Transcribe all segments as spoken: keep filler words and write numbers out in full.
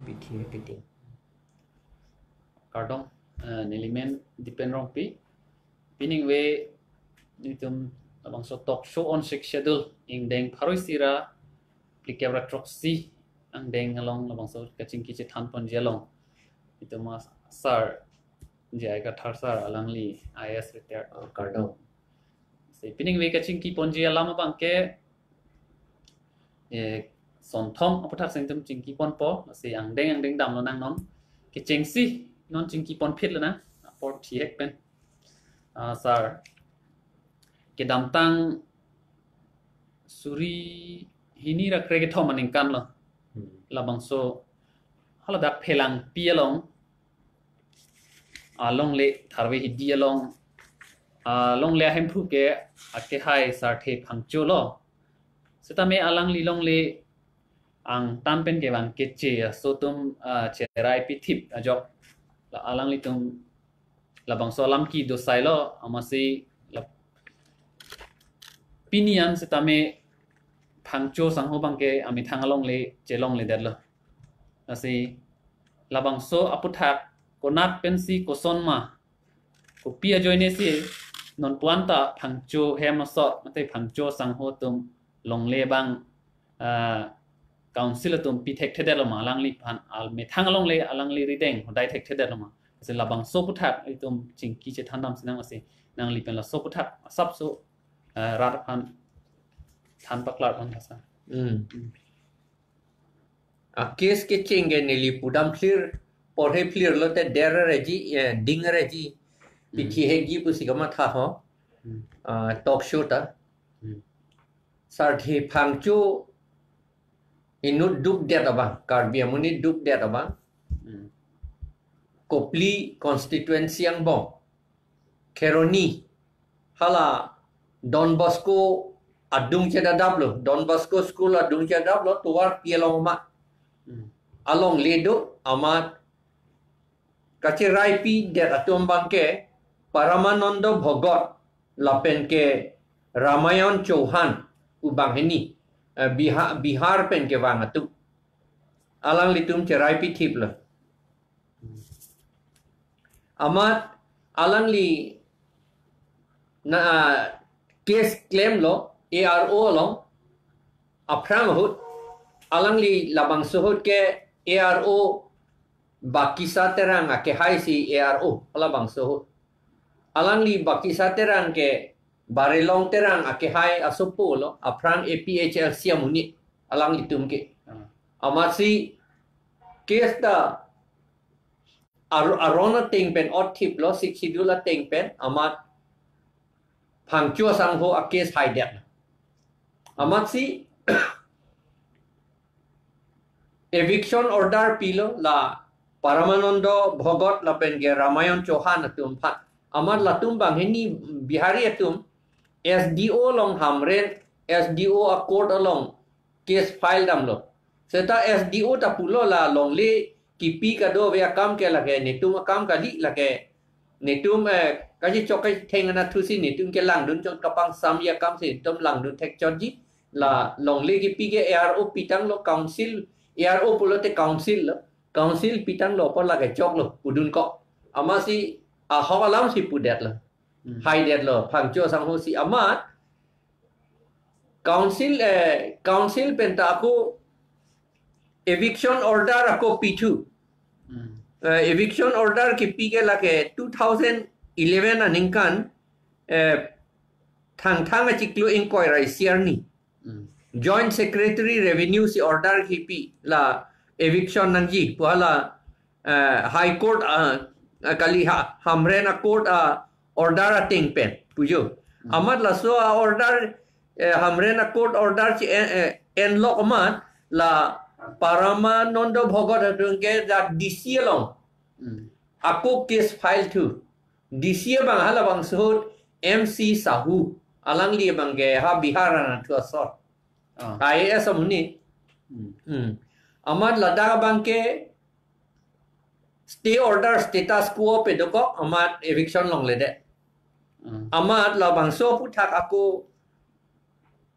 Pithi pithi. Kardom, eh, nelimen Dipen Rongpi. Piningve nelitum labangso talk show on Sixth Schedule ingdeng pharo isi ra phlikep ra throksi angdeng along labangso kachingki chethan ponji along nelitum a sir, J I Kathar sir, alangli I A S retired. Ah, kardom. Si piningve kachingki ponji alam abangke, eh, sonthom aphuthak si nelitum chingki ponpo, si angdeng angdeng damlo nang non. Kechengsi non chingki ponphit lonang, apor thihek pen. Ah, sir, kedamtang suri hini ra krekethom aningkan lo. Hmm. Labangso haladak Phelangpi along, alongle tharve hidi along, alongle ahemphu ke akehai Sarthe Phangcho lo. Setame alangli longle angtan pen kevang keche aso atum, ah, cherai pithip ajok. La alanglitum labangso alam kedo sai lo, amatsi la pini an setame Phangcho sangho abangke amethang alongle chelongledetlo. Lasi labangso aphuthak konat pensi koson ma, kopi ajoine si nonpu-an ta Phangcho hem asot mate Phangcho sangho atum longle abang, ah, council atum pi thekthedetlo ma, alangliphan amethang alongle alangli rideng hodai thekthedetlo ma. Lasi labangso aphuthak itum chingki chethan dam sinang, lasi nangli pen laso aphuthak asapso, ah, rat aphan than paklar pon kasa. Hmm. Hmm. A case kecheng ke neli pudam clear, porhe clear lote der reji, eh, ding reji. Hmm. Pithi hekji pusi kamatha ho. Hmm. Ah, talk show ta. Hmm. Sarthe Phangcho inut dukdet abang, Karbi amonit dukdet abang. Hmm. Kopili constituency angbong, Kheroni, hala Don Bosco adung chedadaplo, Don Bosco school adung chedadaplo, tovarpi along ma. Hmm. Alongle do, amat kacheraipidet atum abangke Paramanando Bhogot lapen ke Ramayon Chauhan pu banghini, eh, Biha-, Bihar pen kevang atum. Alanglitum cherai pithiplo. Amat alangli na, ah, case klemlo A R O along, aphrang ahut alangli labangso ahut ke A R O Bakisa Terang akehai si A R O labangso ahut. Alangli Bakisa Terang ke Barelong Terang akehai asopo lo, aphrang A P H L C amonit alanglitum ke. Ah. Amatsi case ta ar-, aron ateng pen otthiplo, Sixth Schedule ateng pen, amat Phangcho sangho a case haidet. Amatsi eviction order pilo la Paramanando Bhogot lapen ke Ramayon Chauhan atum aphan. Amat latum banghini Bihari atum S D O along Hamren, S D O a court along case file damlo. Seta S D O ta pulo la longle kipi kadokave akam ke lake netum akam kali, lake netum, eh, kachichok kachitheng anatthu si netum kelangdun chot, kapangsam ji akam si netum langdun thekchotji. La longle kipi ke A R O pitanglo, council, A R O pulote council lo, council pitanglo apor lake choklo, pudun kok. Amatsi ahok alam si pudetlo. Hmm. Haidetlo Phangcho sangho si. Amat council, eh, council pen ta ako eviction order ako pithu. Hmm. Eh, eviction order kipi ke lake two thousand eleven aningkan, eh, Thangthang achiklo ingkoi ra isi arni. Hmm. Joint Secretary Revenue si order kipi la eviction nangji pu hala, eh, High Court, ah, ah, kali ha, Hamren a court, ah, order ateng pen pujo. Hmm. Amat laso a order, eh, Hamren a court order si en, eh, enlok amat la Paramanando Bhogot atum ke dak D C along. Hmm. Ako case file thu. D C abang halabangso ahut M C Sahu. Alangli abangke ha Bihar anatthu asor. Ah. I A S amonit. Hmm. Hmm. Amat ladak abangke stay order, status quo padokok, amat eviction longledet. Hmm. Amat labangso aphuthak ako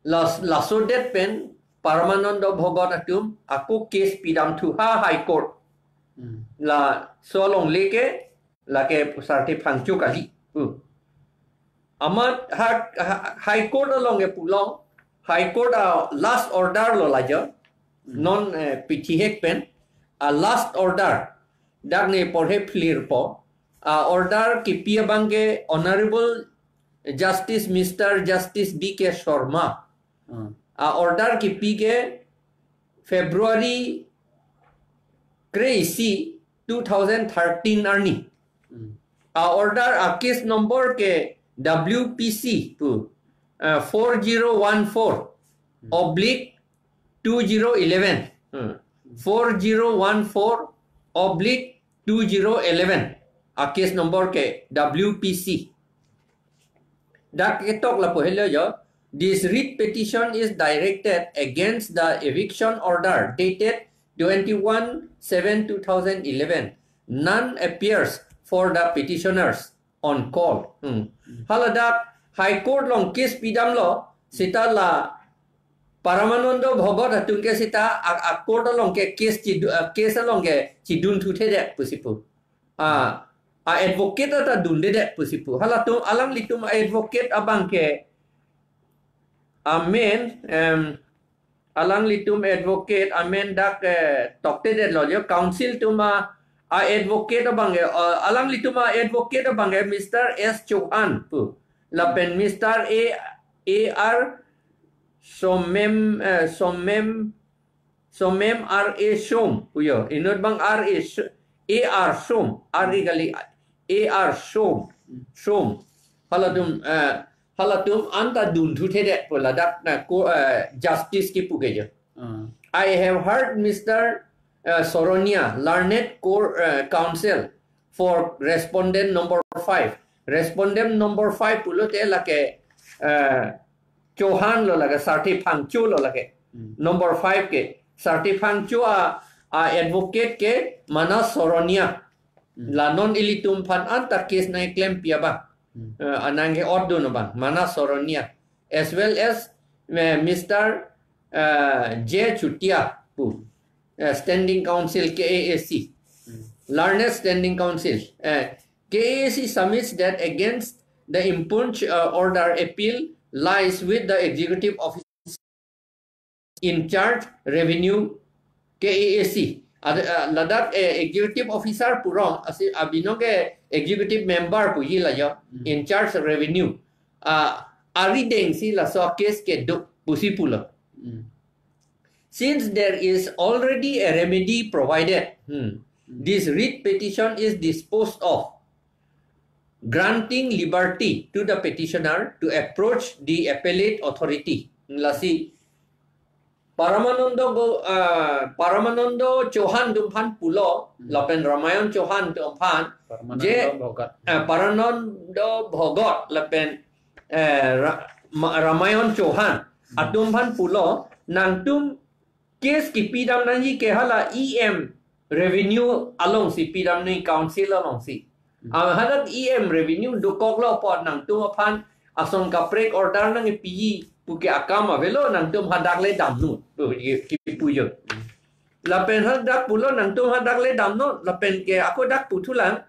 las-, laso det pen Paramananda Bhagat atum ako case pidam thu ha High Court. Hmm. Laso alongle ke lake Sarthe Phangcho kali. Hmm. Amat ha, ha, High Court along ke pulo, High Court a last order lo lajo. Hmm. Non, eh, pithihek pen a last order. Dak ne porhe phlir po. A order kipi abang ke Honorable Justice Mister Justice D K Sharma. Hmm. A order kipi ke February kre-isi two thousand thirteen arni. Hmm. A order a case number ke W P C pu, uh, four zero one four oblique two zero eleven. Hmm. Four zero one four oblique two zero eleven. A case number ke W P C. Dak ketok lapu helo jo. This writ petition is directed against the eviction order dated twenty-one seven two thousand eleven. None appears for the petitioners on call. Hmm. Hala dak High Court along case pidamlo, seta la Paramananda Bhagat atum ke seta a, a court along ke case chidu, a case along ke chidun thu thedet pusi pu. A, a advocate ta dundedet pusi pu. Halatum alanglitum advocate abang ke amen, em, alanglitum advocate amen dak, eh, toktedet lo jo, counsel atum a, a advocate abang ke, eh, alanglitum a advocate abang ke Mister S Chauhan pu. Lapen Mister A, A R Somem, eh, Somem, Somem R A Shom pu jo. Inut abang R A Sh-, A R Shom, R A kali, A R Shom, Shom. Halatum, eh, halatum anta dun thu thedet pu ladak na ko, eh, justice kipu ke jo. Hmm. I have heard Mister, uh, Soronia, learned cour-, uh, counsel for respondent number five. Respondent number five pulote lake, uh, Chauhan lo lake, Sarthe Phangcho lo lake. Hmm. Number five ke, Sarthe Phangcho a, a advocate ke Manas Soronia. Hmm. La non ilitum aphan anta case nangklempi abang. Hmm. Uh, anang ke order no bang, Manas Soronia. As well as, uh, Mister, uh, J Chutia pu, uh, standing counsel K A A C. Hmm. Learned standing counsel. Uh, K A A C submits that against the impugned, uh, order, appeal lies with the executive officer in charge revenue K A A C. Ada, uh, ladak, eh, executive officer purong, asi abinong ke executive member puji la jo, Hmm. in charge revenue. Ah, arideng si laso case kedo pusi pulo. Hmm. Since there is already a remedy provided, hmm, Hmm. this writ petition is disposed of, granting liberty to the petitioner to approach the appellate authority. Lasi Paramananda Go-, ah, Paramananda Chauhan atum aphan pulo, Hmm. lapen Ramayan Chauhan atum aphan, Paramananda je, Bhagat. Eh, Paramananda Bhagat, lapen, eh, Ra-, Ma-, Ramayan Chauhan, Hmm. atum aphan pulo, nangtum case kipidam nangji ke hala E M revenue alongsi pidam nangji, counsel alongsi. Hmm. Ah, hadak E M revenue dokoklo apot nangtum aphan ason kaprek order nangpiji puke akam avelo, nangtum hadak le damnon pu kipu jo. Hmm. Lapen hadak pulo nangtum hadak le damnon, lapen ke ako dak puthulang,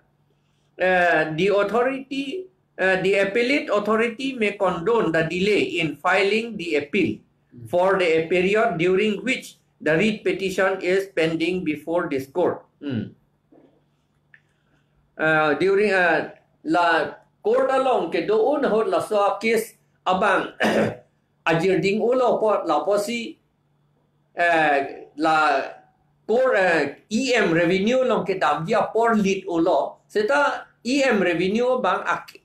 eh, the authority, eh, the appellate authority may condone the delay in filing the appeal Hmm. for the period during which the writ petition is pending before this court. Hmm. Uh, during, uh, la court along kedo-un ahut laso case abang ajirding-olo apot lapusi, eh, la court, eh, E M revenue along kedamji apor lit-olo. Seta E M revenue abang ak-,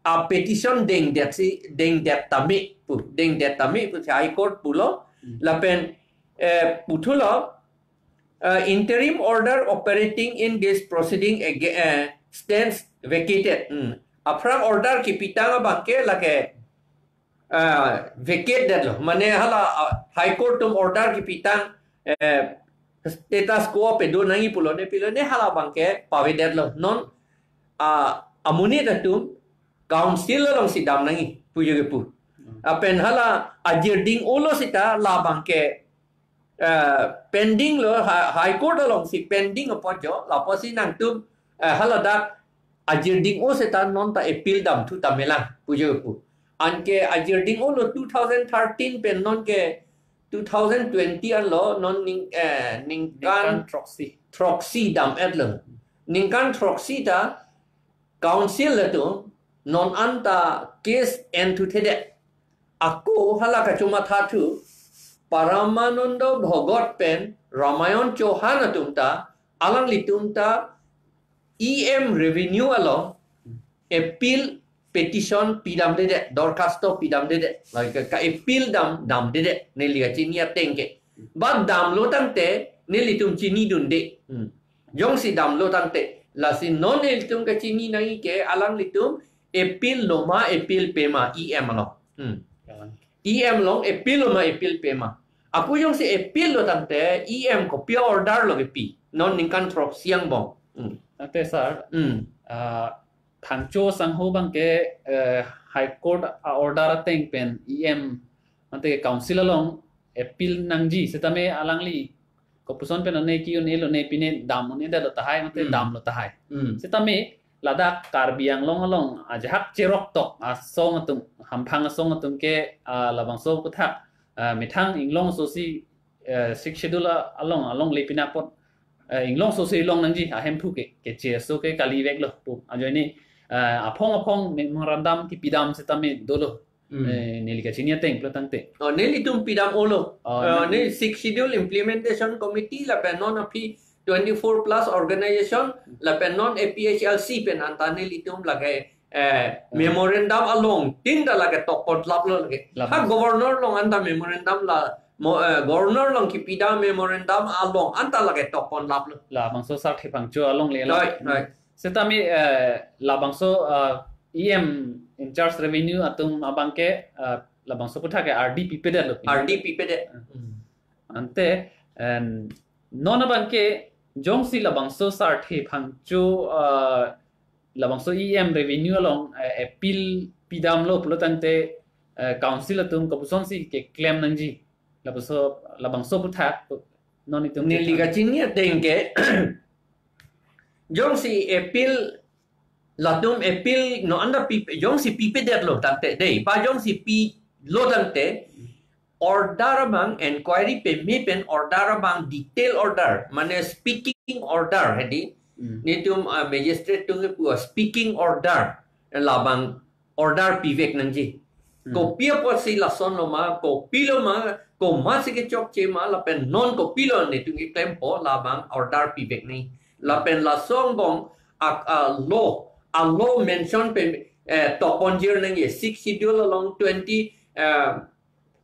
a petition dengdet si, dengdet tame pu, dengdet tame pu si High Court pulo. Hmm. Lapen, eh, puthulo, uh, interim order operating in this proceeding aga-, eh, stands vacated. Hmm. Aphrang order kipitang abang ke lake, ah, vacate detlo. Mane hala, ah, High Court atum order kipitang, eh, status quo pedo nangji pulo ne pilo ne hala abang ke pavedetlo. Non, ah, amonit atum counsel alongsi dam nangji pu jo kipu. Hmm. Lapen hala ajirding-olo seta labang ke eh, pending lo, ha- High Court alongsi pending apot jo, lapusi nangtum, eh, haladak ajirding-o seta non ta appeal damthu tame lang, pujo pu. Anke ajirding-o lo two thousand thirteen pen non ke two thousand twenty anlo non ning, eh, ningkan Ningkan throksi. throksi dam-et lo. Ningkan throksi ta council atum non anta case enthuthedet. Ako hala kachomathathu Paramananda Bhagat pen Ramayan Chauhan atum ta, alanglitum ta E M revenue along appeal petition pidamdedet, dorkhasto pidamdedet. Lake ka appeal dam, damdedet, neli kachini ateng ke. Ba damlo tangte nelitum chinidunde. Hmm. Jongsi damlo tangte, lasi non nelitum kachini nangji ke alanglitum appeal loma appeal pema E M along. Hmm. Kawan. E M along appeal loma appeal pema. Ako jongsi appeal lo tangte E M kopi order lo kepi. Non ningkan throksi angbong. Hmm. Ante sir, Hmm. ah, Phangcho sangho abangke, eh, High Court a order ateng pen E M ante council along appeal nangji setame alangli kopuson pen ane ki-un-e lo ne pine dam un-edetlo tahai, mate Hmm. damlo tahai. Hmm. Setame ladak Karbi Anglong along ajahak cherok tok asong atum, hamphang asong atum ke, ah, labangso aputhak, ah, methang inglong asosi, eh, Sixth Schedule a- along, alongle pine apot, eh, inglong asosi long nangji ahemphu ke, keche aso ke kaliveklo pu. Ajoine, eh, aphong aphong memorandum kipidam setame dolo. Hmm. Eh, neli kachini ateng pulo tangte. Oh, nelitum pidam-olo. Oh, Eh, nang- ne Sixth Schedule Implementation Committee lapen non aphi twenty-four plus organization lapen non A P H L C pen anta nelitum lake, eh, Hmm. memorandum along tin ta lake tokpon laplo lake. Lap- Ha governor along anta memorandum la mo, eh, governor along kipidam memorandum along anta lake tokpon laplo. Labangso Sarthe Phangcho alongle lo. Right, right. Setame, eh, labangso, eh, E M in charge revenue atum abangke, eh, labangso aputhak ke R D pipedetlo. R D pipedet. Hmm. Ante, en, non abangke jongsi labangso Sarthe Phangcho, eh, labangso E M revenue along, eh, appeal pidamlo pulo tangte, eh, council atum kopusonsi keklem nangji. Labangso, labangso aputhak non itum Neli kachini ateng ke, jongsi appeal, latum appeal non anta pi, jongsi pipedetlo tangte, dei, pa jongsi pilo tangte, order abang, inquiry peme pen order abang, detail order, mane speaking order, hedi. Hmm. Nelitum, ah, magistrate atum kepu speaking order, labang order pivek nangji. Hmm. Kopi apotsi lason loma, kopilo ma, komatsi kechokche ma, lapen non kopilo nelitum keklempo, labang order pivek nangji. Lapen laso angbong, ak, a law, a law mention pen, eh, tokponjir nangji, Sixth Schedule along twenty, eh,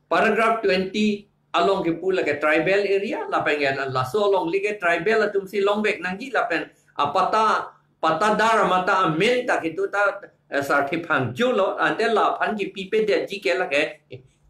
paragraph twenty along kepu lake tribal area, lapen ke laso alongle ke tribal atumsi longvek nangji, lapen apatta, pattadar mate amen ta kitu ta, eh, Sarthe Phangcho lo, ante laphan kipipedetji ke lake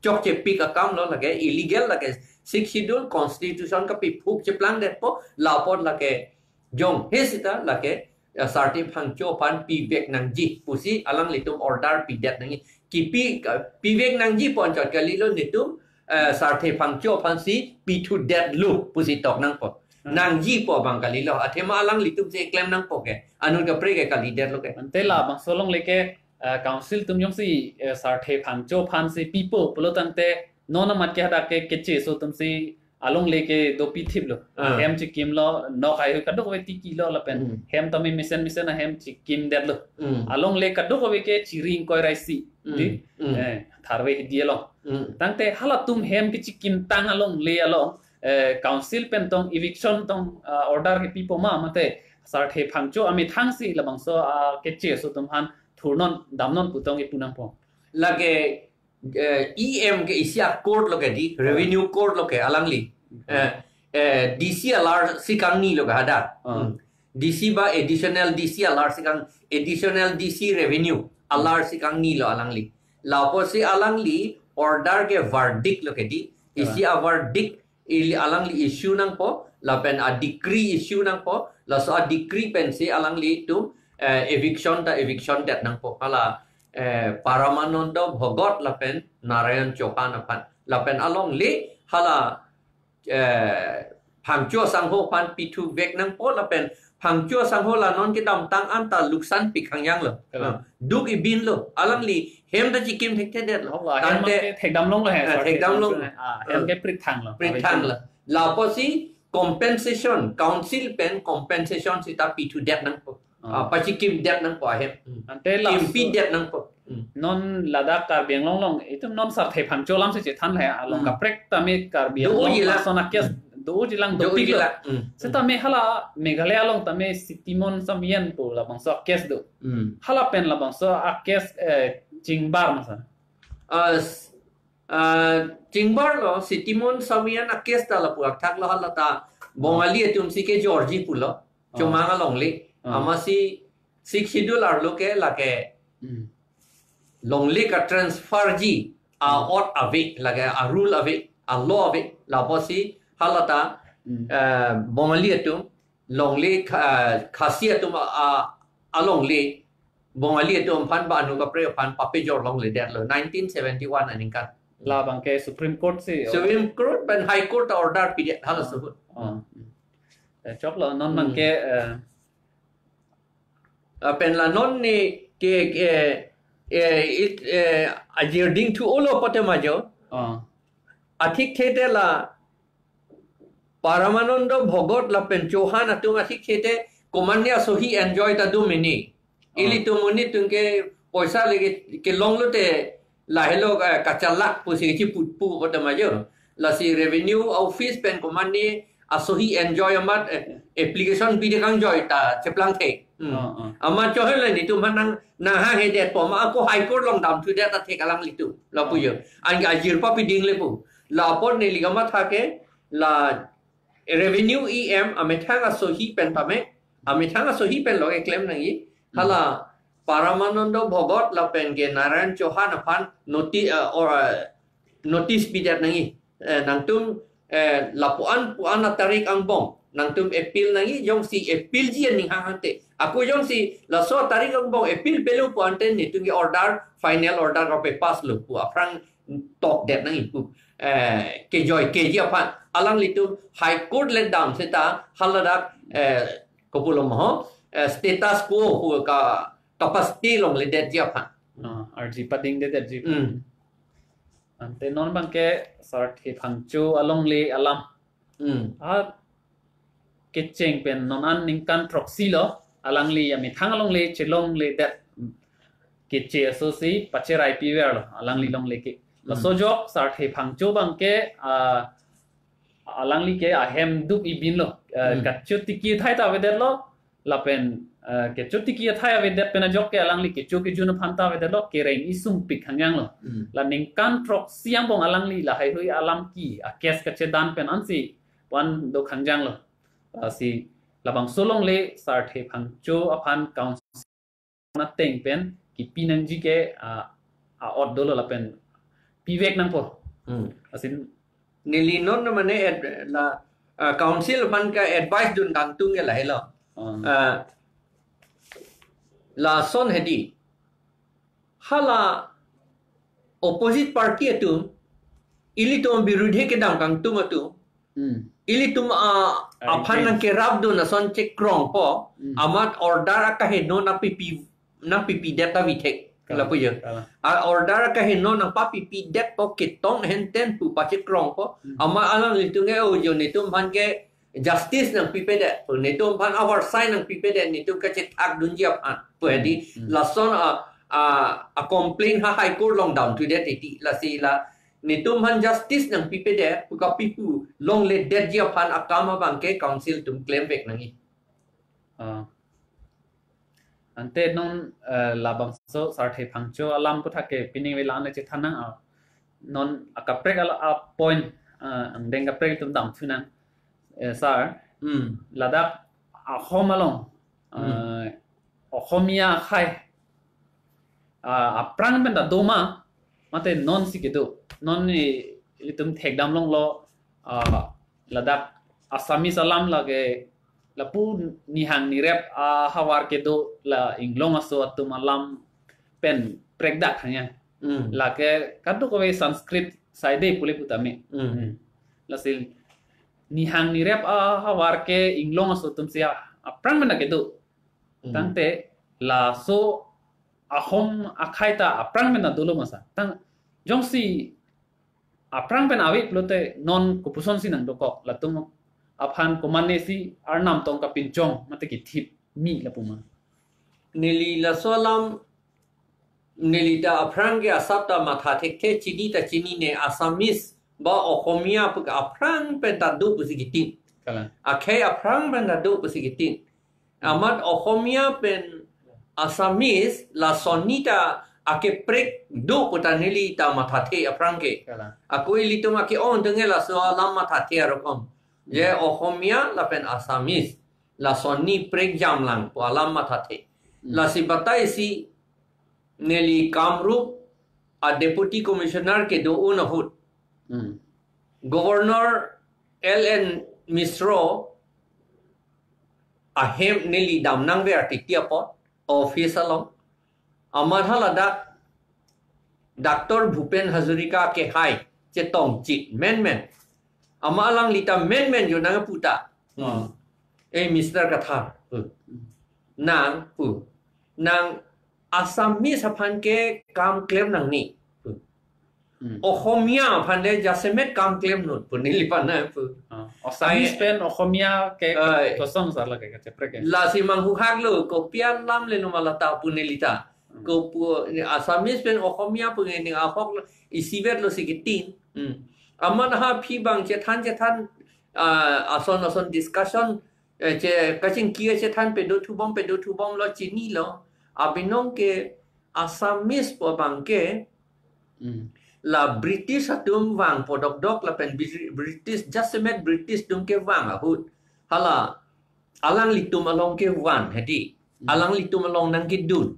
chokchepik akam lo, lake illegal, lake Sixth Schedule Constitution kapiphuk cheplangdetpo, lapot lake jongsi seta lake, eh, Sarthe Phangcho aphan pivek nangji pusi alanglitum order pidet nangji. Kipi, eh, pivek nangji pu anchot kalilo, nelitum, eh, Sarthe Phangcho aphansi pithudetlo pusi tok nangpo. Hmm. Nangjipo abang kalilo. Athema alanglitumsi klem nangpo ke. Anut kaprek ke kalidetlo ke. Ante labangso alongle ke, eh, council atum jongsi, eh, Sarthe Phangcho aphansi pipo pulo tangte non amat ke hadak ke keche aso atumsi alongle ke dopithiplo. Ah. Hem chikimlo, nok hai kadokave tikilo lapen Hmm. hem tame mesen mesen ahem chikimdetlo. Hmm. Alongle kadokave ke chiri ingkoi ra isi. Hmm. Dei? Hmm. Eh, tharve hidi along. Hmm. Tangte halatum hem kechikimtang alongle along, eh, council pen tong eviction tong, ah, order kepipo ma, mate Sarthe Phangcho amethangsi labangso, ah, keche aso atum aphan thurnon damnon pu tong kipu nangpo. Lake, eh, E M ke isi a court lo ke dei, revenue court lo ke alangli. Eh, eh, D C alarsi kangnilo ke hadak. Ah. Hmm. D C ba additional D C alarsi kang, additional D C revenue alarsi kangnilo alangli. Lapusi alangli order ke verdict lo ke dei. Isi a verdict ili alangli issue nangpo, lapen a decree issue nangpo, laso a decree pensi alanglitum, eh, eviction ta eviction det nangpo. Hala, eh, Paramananda Bhagat lapen Narayan Chauhan aphan. Lapen alongle hala eh, phangcho asangho aphan pithu vek nangpo lapen phangcho asangho la non kedamtang an ta luksan pik hangjang lo. Kalang. Ah, duk ibin lo. Alangli hem ta chikim thekthedet lo. Oh, ahem Tangte ke thekdam longlo he, ah, sir. Thekdam long. Ah, hem ke prit thanglo. Prit thanglo. Lapusi compensation, council pen compensation sita pithudet nangpo. Ah. Ah, pachikimdet nangpo ahem. Hmm. Ante la Kimpidet nangpo. Hmm. Non ladak Karbi Anglong along, itum non sarthe phangcho alam si chethan he, along Hmm. kaprek tame Karbi Do Anglong jila. lason a-case, Hmm. do jilang Do dopik lo. jila. Hmm. Setame hala Meghalaya along tame Sitimon Sawiyan pu labangso a-case do. Hmm. Hala pen labangso a-case, eh, chingbar masa. Ah, s-, ah, chingbar lo, Sitimon Sawiyan a-case ta lapu akthak lo hala ta Bongali atum si kejorji pulo. Ah. Chomang alongle. Ah. Amatsi Sixth Schedule arlo ke lake Hmm. longle ka-transfer ji a Hmm. ot ave, lake a-rule ave, a-law ave, lapusi hala ta, Hmm. eh, Bongali atum, longle Kha-, Khasi atum a, a, alongle, Bongali atum aphan ba anu kaprek aphan papejor longledetlo, nineteen seventy-one aningkan. Labang ke Supreme Court si, Supreme Court pen High Court ta order pidet hala Ah. suhut. Ah. Eh, choklo, non Hmm. bang ke, eh, Lapen la non ne ke, ke, eh, it, eh, ajir dingthu olo pote majo. Ah. Athik thete la Paramanando Bhogot lapen Chauhan atum athik thete komatne asohi enjoy ta do mene. Ah. Ilitum monit atum ke poisa leke kelong lote lahelo, eh, kachalak pusi chiputpu pote majo. Lasi revenue office pen komatne asohi enjoy amat, eh, application bide kangjoy ta cheplangthe. Hmm. Ah, ah. Amat chohel le netum aphan nang, nang hanghedet po ma ako High Court along damthudet ta thek alanglitum. Lapu Ah. jo. An ajir papiding le pu. Lapot neli kamatha ke la revenue E M amethang asohi pen tame, amethang asohi pen lo keklem nangji. Hmm. Hala Paramanando Bhogot lapen ke Narayan Chauhan aphan noti-, eh, or, eh, notice pidet nangji. Eh, nangtum, eh, lapu-an pu-an atarik angbong nangtum appeal nangji, jongsi appeal ji aning hangte. Ako jongsi laso atarik angbong appeal pelo pu ante netum ke order, final order kapepass lo pu aphrang tokdet nangji pu. Eh, kejoi keji aphan alanglitum High Court le dam seta haladak, eh, kopulo mo, eh, status quo pu ka capacity longledetji aphan. Ah, arji padingdedetji aphan. Hmm. Ante non bang ke sarthe phangcho alongle alam. Hmm. Ah, kecheng pen non an ningkan throksi lo, alangli amethang alongle chelongledet. Keche aso si pacherai piver lo, alangli longle ke. Laso Hmm. jok sarthe phangcho bang ke, ah, alangli ke ahem duk ibin lo, ah, Hmm. kachotiki thai ta avedet lo, lapen, ah, kachotiki athai avedet pen ajok ke alangli kecho kejun aphan ta avedet lo, kereng isung pik hangjang lo. Hmm. La ningkan throksi angbong alangli lahaihui alam ke, a-case kachedan pen ansi pu-an do hangjang lo. Lasi labangso alongle sarthe phangcho aphan council ateng pen kipi nangji ke, ah, a-ot dolo lapen pivek nangpo. Hmm. Asin Neli non mane ad-, la, ah, council aphan ka-advice dun kangtung ke lahelo. Ah. Ah, lason hedi. Hala opposite party atum, ilitum birudhe kedam kangtung atum, Hmm. ilitum a, Ah, aphan against. Nangkerapdun ason chekrongpo, Hmm. amat order akaheno nangpipi, nangpipidet ta vithek. Kalang. Lapu jo. Kalang. A-order akaheno nangpapipidetpo ketong henten pu pachekrongpo. Hmm. Amat alanglitum ke o jo netum aphan ke justice nangpipedet pu, netum aphan aovarsai nangpipedet, netum kachethakdunji aphan pu hedi. Hmm. Hmm. Lason a, a, a-complaint ha High Court along damthudet titi, lasi la netum aphan justice nangpipedet pu kapipu longledetji aphan akam abang ke council atum klemvek nangji. Ah. Ante non, eh, labangso sarthe phangcho alam aputhak ke pining vela ane chethan nang, ah, non akaprek ala a-point, ah, angdeng kaprek atum damthu nang, eh, sir. Hmm. Ladak ahom along, Hmm. eh, Ohomia akhai, ah, aphrang pen ta do ma, mate non si kedo. Non ni ilitum thekdam longlo, ah, ladak Assamese alam lake lapu nihang nirep ahavar kedo la inglong aso atum alam pen prekdak hanya. Hmm. Lake kadokave Sanskrit saide pule putame. Hmm. Hmm. Lasi nihang nirep ahavar ke inglong aso atum si a-, aphrang pen ta kedo. Hmm. Tangte laso ahom akhei ta aphrang pen ta dolo ma sir. Tang jongsi aphrang pen ave pulote non kopuson si nangdokok, latum aphan komane si arnam tong kapinchong mate kithip mi lapu ma? Neli laso alam, neli ta aphrang ke asap ta matha thekthe, chini ta chinine, Assamese ba Ohomia pu ke aphrang pen ta do pusi kitin. Kalang. Akhei aphrang pen ta do pusi kitin. Amat Ohomia pen Assamese lasonni ta akeprek do pu ta neli ta mathathe aphrang ke. Kalang. Ako ilitum ake-ong dunge laso alam mathathe arokom. Je Ohomia lapen Assamese lasonni prekjam lang pu alam mathathe. Hmm. Lasi batai si neli Kamrup a Deputy Commissioner kedo-un ahut, Hmm. Governor L N Mishra ahem neli dam nangver titi apot, office along. Amat haladak Doctor Bhupen Hazarika kehai chetongchit menmen. Amat alangli ta menmen jo nangpu ta. Hmm. Eh, Mister Kathar. Hmm. Nangpu. Nang Assamese aphan ke kam klem nangne. Hmm. Ohomia aphan le jasemet kam klem non pu neli aphan nangpu. Ah, Assamese Ai- pen Ohomia ke Ai. kosong sar lake kacheprek ke. Lasi manghuhak lo, kopi alam le numa lata pu neli ta. Hmm. Ko pu, Assamese pen Ohomia pu nge ning ahok lo, isivet lo si kitin. Hmm. Amat ha phi bang chethan chethan, ah, ason ason discussion, eh, che, kachingki chethan pedothubom, pedothubom lo, chinilo. Abinong ke Assamese pu abang ke, Hmm. la British atum vangpo dokdok lapen Bri-, British, jasemet British atum kevang ahut. Hala, alanglitum along kevan hedi. Hmm. Alanglitum along nangkedun.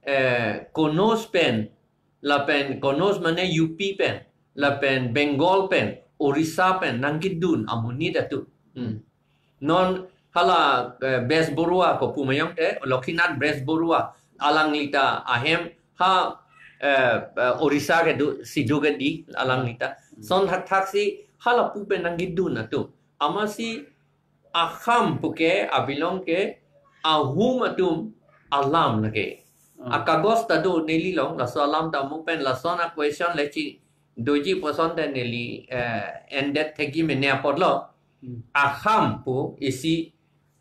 Eh, Konauj pen, lapen Konauj mane U P pen, lapen Bengal pen, Orissa pen, nangkedun amonit atum. Hmm. Non hala, eh, Bechbarua ko pu ma jongte, Lokshinath Bechbarua, alangli ta ahem ha, eh, eh, Orissa kedo, si do ke di, alangli ta. Hmm. Lason thakthak si hala pu pen nangkedun atum. Amatsi Aham pu ke abinong ke Ahum atum alam lake. Hmm. Akagos ta do neli along, laso alam ta mo pen lason a-question le chi doji pu asonte neli, eh, endet thekji mene apotlo. Hmm. Aham pu isi,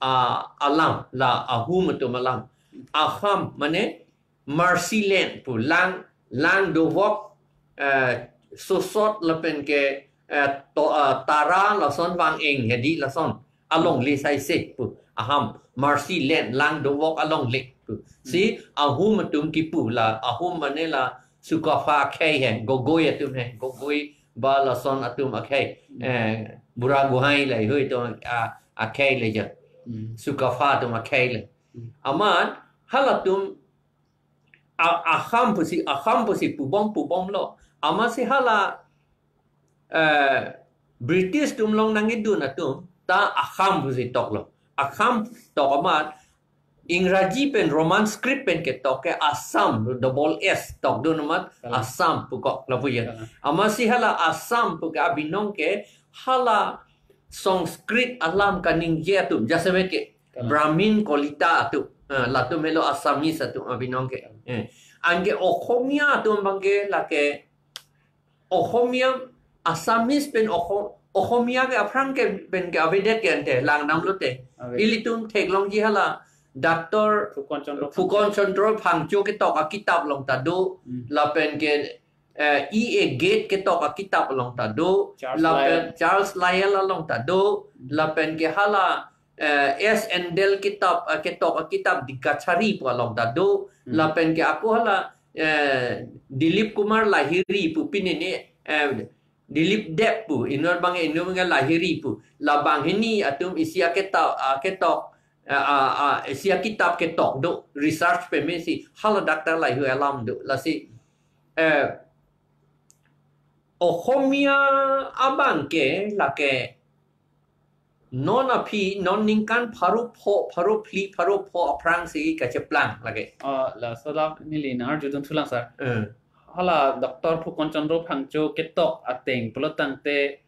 ah, alam, la Ahum atum alam. Aham mane mercy land pu, lang, lang dovok, eh, sosot lapen ke, eh, to, eh, tara lason vang-eng hedi lason alongle saise pu. Aham, mercy land, lang dovok alongle pu. Si Ahum atum kipu la, Ahum mane la Sukapha akhei he, Gogoi atum he, Gogoi ba lason atum akhei, eh, Bura Gohai le hui to a, akhei le ja. Hmm. Sukapha atum akhei le. Hmm. Amat halatum a-, Aham pusi, Aham pusi pubom pubomlo. Amatsi hala, eh, British atum along nangkedun atum ta Aham pusi toklo. Aham tok amat Ingraji pen Roman script pen ketok ke Assam, double S tokdun amat Kalang. Assam pukok lapu ya. Kalang. Amatsi hala Assam pu ke abinong ke hala Sanskrit alam kaningje atum, jasemet ke Kalang. Brahmin Kalita atum, eh, latum helo Assamese atum abinong ke. Eh. Anke Ohomia atum abang ke lake Ohomia, Assamese pen Oho-, Ohomia ke aphrang ke pen ke avedet ke ante, langdamlote. Ave. Ilitum theklongji hala, Doctor Phukan Chandra Phukan Chandra Phangcho ketok akitap along ta do, Hmm. lapen ke, eh, E A Gates ketok akitap along ta do, Charles lapen Lyall. Charles Lyall along ta do, Hmm. lapen ke hala, eh, S Handel kitap, eh, ketok akitap Dikachari pu along ta do, Hmm. lapen ke ako hala, eh, Dilip Kumar Lahiri pu pini ni, eh, Dilip Deb pu, inut abang inut abang Lahiri pu. Labang hini atum isi aketa-, aketok, eh, ah, ah, isi akitap ketok do, research pemesi, hala Doctor Lahiri alam do, lasi, eh, Ohomia abang ke lake non aphi, non ningkan pharo pho, pharo phli, pharo pho aphrang si kacheplang lake. Ah, laso alam neli nang-arjudun thulang sir. Eh. Hala Doctor Phukan Chandra Phangcho ketok ateng pulo tangte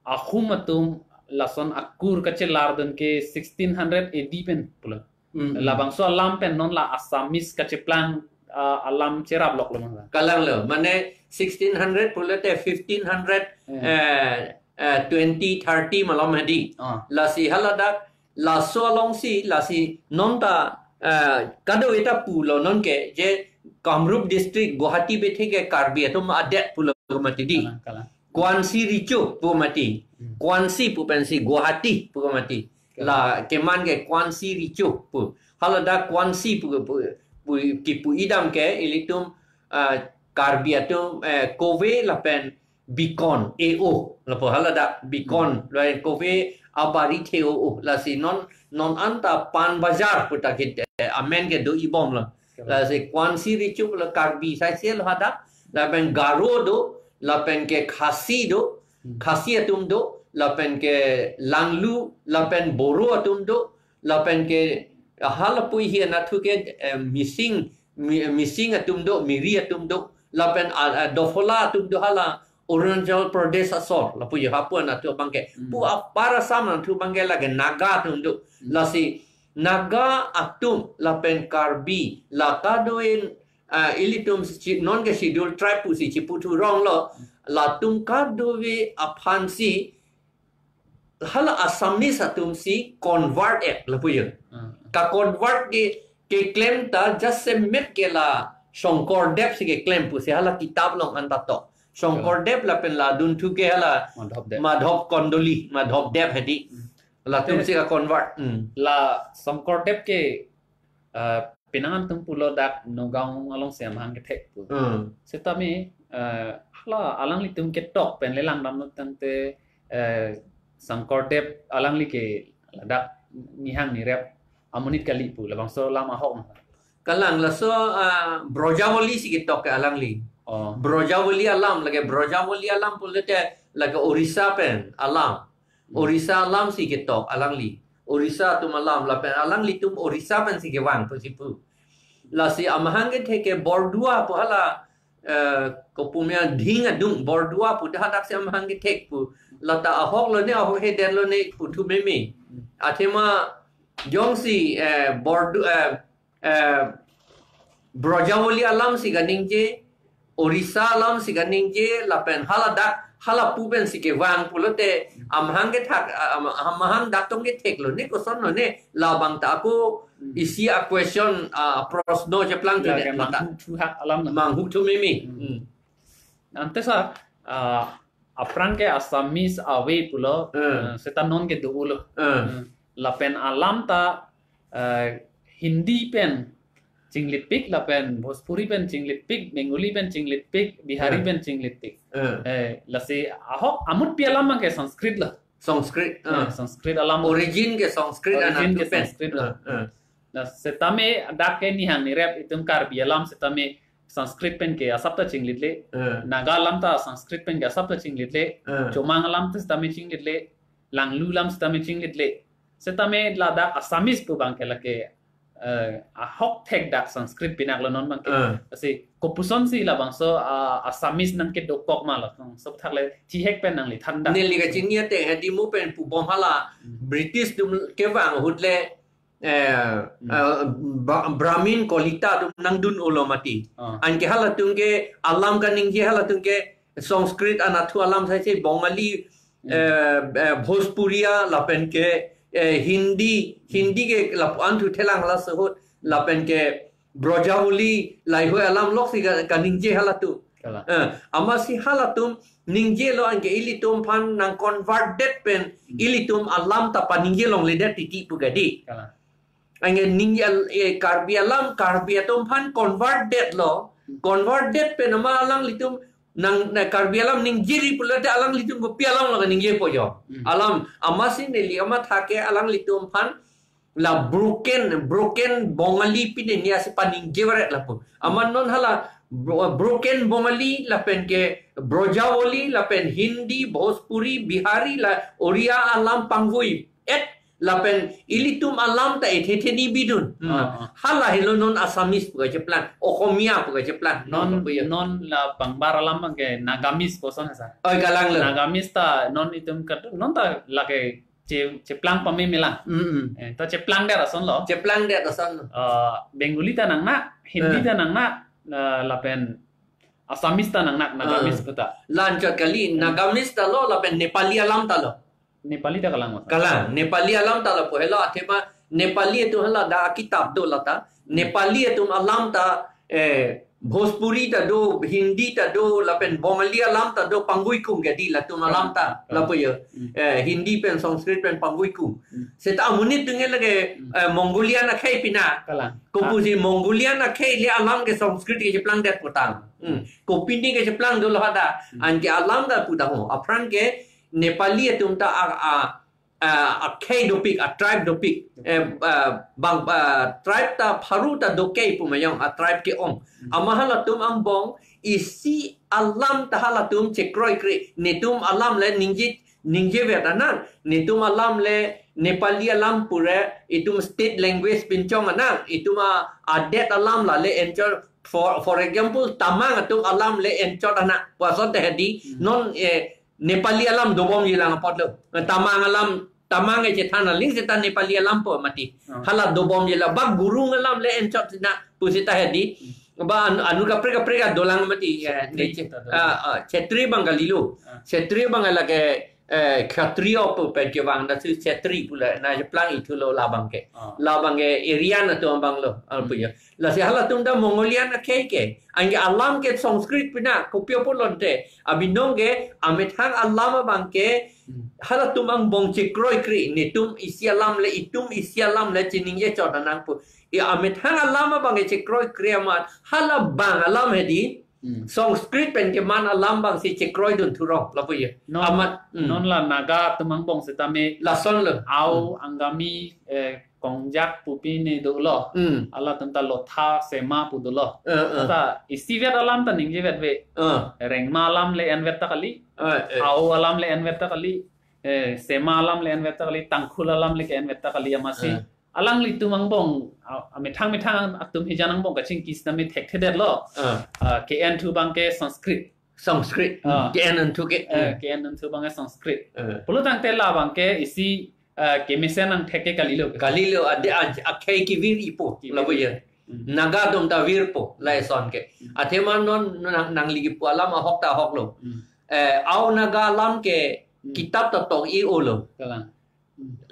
Ahum atum lason akur kachelar dun ke sixteen hundred A D pen pulo. Hmm. Labangso alam pen non la Assamese kacheplang, ah, alam cherap lok lo mangla. Kalang lo, mane sixteen hundred pulote fifteen hundred, eh, eh, twenty, thirty malom hedi. Ah. Lasi haladak, laso alongsi, lasi non ta, eh, kado-eta pulo non ke, je Kamrup district, Guwahati bethe ke Karbi atum adet pulo mati di. Kalang, kalang. Kwansi Richo pu mati. Hmm. Kwansi pu pensi Guwahati pu mati. Kalang. La keman ke Kwansi Richo pu. Haladak Kwansi pu, pu, pu, kipu idam ke ilitum, ah, Karbi atum, eh, kove lapen bikon, A O, lapu haladak bikon, hmm, lapen kove abari the O O, lasi non, non anta pan bajar pu ta kit, eh, amen ke do-ibom lo. Kalang. Lasi Kwansi Richo lo Karbi saise lo hadak, lapen Garo do, lapen ke Khasi do, hmm, Khasi atum do, lapen ke Langlu, lapen Boro atum do, lapen ke halapu hi anatthu ke, eh, Mising, Mi-, Mising atum do, Miri atum do, lapen, ah, ah, Dofola atum do hala Arunachal Pradesh asor, lapu yo hapu anatthu abang ke. Hmm. Pu apar Assam anatthu abang ke lake Naga atum do. Hmm. Lasi Naga atum lapen Karbi la kado-en, ah, ilitum si, non ke Scheduled Tribe pusi chipu thu rong lo, latum kadokave aphansi hala Assamese atum si convert-et lapu yo. Hmm. Ka convert ke, keklem ta jasemet ke la Shonkordev si keklem pusi hala kitab along anta to. Shonkordev lapen la dunthu ke hala Madhavdev. Madhav Kondoli, Madhavdev hedi. Hmm. Latum si ka convert. Hmm. La Shonkordev ke, eh, penang atum pulo dak Nagaon alongsi amahang kethek pu. Hmm. Setame, eh, hala alanglitum ketok pen le langdamlo tangte, eh, Shonkordev alangli ke ladak nihang nirep amonit kali pu labangso alam ahok ma. Kalang laso, ah, Brajavali si ketok ke alangli. Oh. Brajavali alam, lake Brajavali alam pulote lake Orissa pen alam. Hmm. Orissa alam si ketok alangli. Orissa atum alam lapen alanglitum Orissa pen si kevang pusi pu. Lasi amahang kethek ke Bordua pu hala, eh, kopumya Dhing adung Bordua pu dah hadak si amahang kethek pu. Lata ahok lo ne, ahok heden lo ne pu thu meme. Hmm. Athema jongsi, eh, Bordu, eh, eh, Brajavali alam si kaningje, Orissa alam si kaningje, lapen haladak, halapu pen si kevang pulote, amahang kethek, am-, amahang dak tong kethek lo ne, koson lo ne, labang ta ako, hmm, isi a question, ah, prosno cheplang tu la ne, ke mata. Manghu thu hak alam na. Manghu thu meme. Hmm. Hmm. Ante sa, ah, aphrang ke Assamese ave pulo, hmm, eh, seta non ke do-o lo. Hmm. Hmm. Lapen alam ta, eh, Hindi pen chinglitpik, lapen Bhojpuri pen chinglitpik, Bengali pen chinglitpik, Bihari, hmm, pen chinglitpik. Hmm. Eh, lasi ahok amutpi alam ke Sanskrit lo. Sanskrit, eh, ah, Sanskrit alam. Origin ke Sanskrit, origin anatthu ke pen. Sanskrit lo. Ah, ah. Na setame dak ke nihang nirep itum Karbi alam setame Sanskrit pen ke asap ta chinglit le. Eh. Naga alam ta Sanskrit pen ke asap ta chinglit le. Eh. Chomang alam ta setame chinglit le. Langlu alam setame chinglit le. Setame ladak Assamese pu abang ke lake, eh, ahok thek dak Sanskrit pinak lo non abang ke. Eh. Lasi kopuson si labangso, ah, Assamese nangkedokok ma lo. Sop thak le thihek pen nangli than dak. Neli kachini ateng hedi mo pen pubom hala, hmm, British atum kevang ahut le, eh, hmm, eh, Bra-, Brahmin Kalita atum nangdun-o lo mati. Ah. Anke halatum ke alam kaningje halatum ke Sanskrit anatthu alam saise Bengali, hmm, eh, eh, Bhojpuriya lapen ke, eh, Hindi, hmm, Hindi ke lapu-an thu thelang hala sahut lapen ke Brajavali lahei alam lok si ka-, kaningje halatum. Kalang. Eh, amatsi halatum ningje lo anke ilitum aphan nang converted pen, hmm, ilitum alam ta paningje longledet titi pu gadi. Kalang. Anke ningje al-, eh, Karbi alam, Karbi atum aphan converted lo. Hmm. Converted pen ama alanglitum nang, na Karbi alam ningjeri pulote alanglitum kopi alam lo kaningjepo jo. Hmm. Alam amatsi neli amatha ke alanglitum aphan la broken, broken Bengali pine niya si paningje varet lapu. Amat non hala bro-, broken Bengali lapen ke Brajavali lapen Hindi, Bhojpuri, Bihari la Oriya alam pangvoi-et Lapen ilitum alam ta ethe the ni bidun. Hmm. Ah, ah. Hala helo non Assamese pu kacheplang, Okhomia pu kacheplang. Non, non, lapu ya. Non la pangbar alam ke Nagamese puson sa. Oi, kalang lo. Nagamese ta non itum kat, non ta lake che, cheplang pame melang. Mm, mm. Eh, ta cheplang der ason lo. Cheplang der ason lo. Ah, Bengali ta nangnak, Hindi, eh, ta nangnak, ah, lapen Assamese ta nangnak, Nagamese, ah, puta. La-anchot kali, hmm, Nagamese ta lo, lapen Nepali alam ta lo. Nepali ta kalang, mas. Kalang, Nepali alam ta lapu helo, athema Nepali atum hala dak akitap do lata. Hmm. Nepali atum alam ta, eh, Bhojpuri ta do, Hindi ta do, lapen Bongali alam ta do, pangguikung gadi latum alam ta, kalang, lapu ya. Hmm. Eh, Hindi pen Sanskrit pen pangguikung. Hmm. Seta amonit dunge lake, hmm, eh, Mongolian akhei pina. Kalang. Kopusi Mongolian akhei le alam ke Sanskrit kecheplang det putang. Hmm. Kopine kecheplang dolo hadak. Hmm. Anke alam ta putang ho. Aphrang ke Nepali atum ta a, a, a, akhei dopik, a tribe dopik. Eh, a, bang, a, tribe ta pharo ta dokei pu mayong, a tribe ke-ong. Hmm. Amat halatum angbong isi alam ta halatum chekroikre. Netum alam le ningje, ningjevet anang. Netum alam le Nepali alam pure, itum state language pinchong anang. Itum a, adet alam la le enchot, for, for example, Tamang atum alam le enchot anang. Puson te hedi, hmm, non, eh, Nepali alam dobomjilang apotlo. Tamang alam, Tamang kechethan aling seta Nepali alam po mati. Oh. Hala dobomjilang. Bak Gurung alam le enchot sina pusita hedi. Hmm. Ba anu, anu kaprek kaprek adolang mati. Ya, Chetri ne che-, ta do. Ah, ah, Chetri abang kalilo. Ah. Chetri abang lake, eh, Khatri pu pen kevang, lasi Chetri pu la, na cheplang ithulo labang ke. Ah. Labang ke Aryan atum abang lo, ah, hmm, pu ya. Lasi halatum ta Mongolian akhei ke. Anke alam ke Sanskrit pina, kopi apot lo te. Abinong ke, amethang alam abang ke, hmm, halatum angbong chekroikre, netum isi alam le, itum isi alam le, chiningje chot anang pu. Ya, amethang alam abang ke chekroikre amat, hala bang alam hedi, hmm, Sanskrit pen keman alam abang si chekroidun thurong, lapu ya. Non, amat, hmm, non la Naga atum angbong setame. Lason lo. Ao, hmm, Angami, eh, Kongjak pu pine dolo. Hmm. Halatum ta Lotha, Sema pu dolo. Eh, eh. Ta isivet alam ta ningjevet ve. Eh. Rengma alam le envet ta kali. Eh, eh. Ao alam le envet ta kali. Eh, Sema alam le envet ta kali. Tangkhul alam le ke-envet ta kali amatsi. Eh. Alanglitum angbong, a, amethang methang atum hijan angbong kachingki sitame thekthedetlo. Ah. Ah, ke-en thu abang ke Sanskrit. Sanskrit. Ah. Ke-en thu ke. Eh, hmm, ke-en thu abang ke Sanskrit. Eh. Pulo tangte labang ke isi, ah, kemesen angthek ke kalilo. Kalilo, ade a, akhei kevir ipo. Kevir. Lapu ya. Hmm. Naga atum ta virpo, lason ke. Hmm. Athema non nang, nangli kipu alam ahok ta ahok lo. Hmm. Eh, Ao Naga alam ke, hmm, kitap ta tok-i-o lo. Kalang.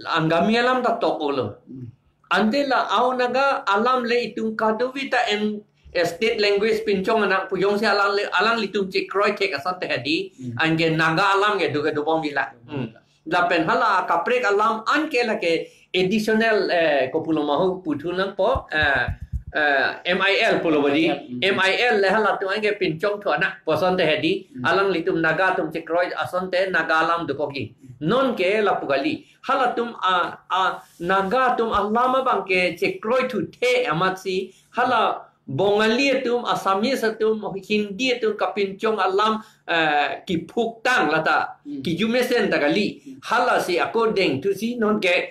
Angami alam ta tok-o lo. Hmm. Ante la Ao Naga alam le itum kadokave ta en, eh, state language pinchong anang pu jongsi alang le, alanglitum chekroi thek ason te hedi, hmm, anke Naga alam ke do ke dobomjilang. Hmm. Lapen hala kaprek alam anke lake additional, eh, kopulo ma ho puthu nangpo, eh, eh, M I L pulo bodi. M I L, hmm. M I L le halatum anke pinchong thu anang puson te hedi, hmm, alanglitum Naga atum chekroi ason te Naga alam dokokji. Hmm. Non ke lapu kali. Halatum a, a, Naga atum alam abang ke chekroi thu the amatsi, hala Bongali atum, Assamese atum, Hindi atum kapinchong alam, eh, kiphuktang lata, hmm, kijumesen ta kali. Hmm. Halasi ako deng thusi non ke,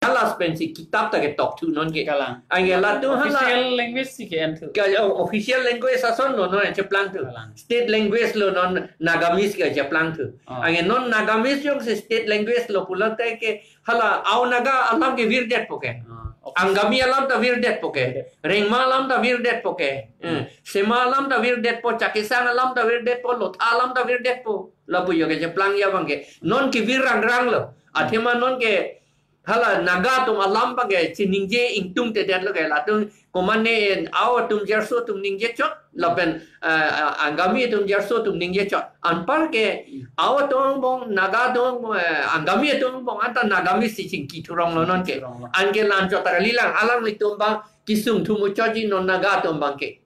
halas pensi kitap ta ketok thu non ke. Kalang. Anke latum hala official language si ke-en thu. Ka, oh, official language ason lo non cheplang thu. Kalang. State language lo non Nagamese ke cheplang thu. Oh. Anke non Nagamese jongsi state language lo pulote ke hala Ao Naga alam ke virdetpo ke. Ah, okay. Angami alam ta virdetpo ke. Virdet. Rengma alam ta virdetpo ke. Hmm. Hmm. Sema alam ta virdetpo, Chakesang alam ta virdetpo, Lotha alam ta virdetpo. Lapu jo ke cheplangji abang ke. Non kevir rangrang lo. Hmm. Athema non ke hala Naga atum alam abang ke chiningje ingtungtedetlo ke latum komatne Ao atum Jerso atum ningje chot, lapen, eh, eh, Angami atum Jerso atum ningje chot. Anpar ke Ao atum angbong, Naga atum angbong, eh, Angami atum angbong anta Nagamese si chingki thurong lo non ke. Chingki thurong lo. Anke la-anchot ta kalilang, alanglitum abang kesung thu muchotji non Naga atum abang ke.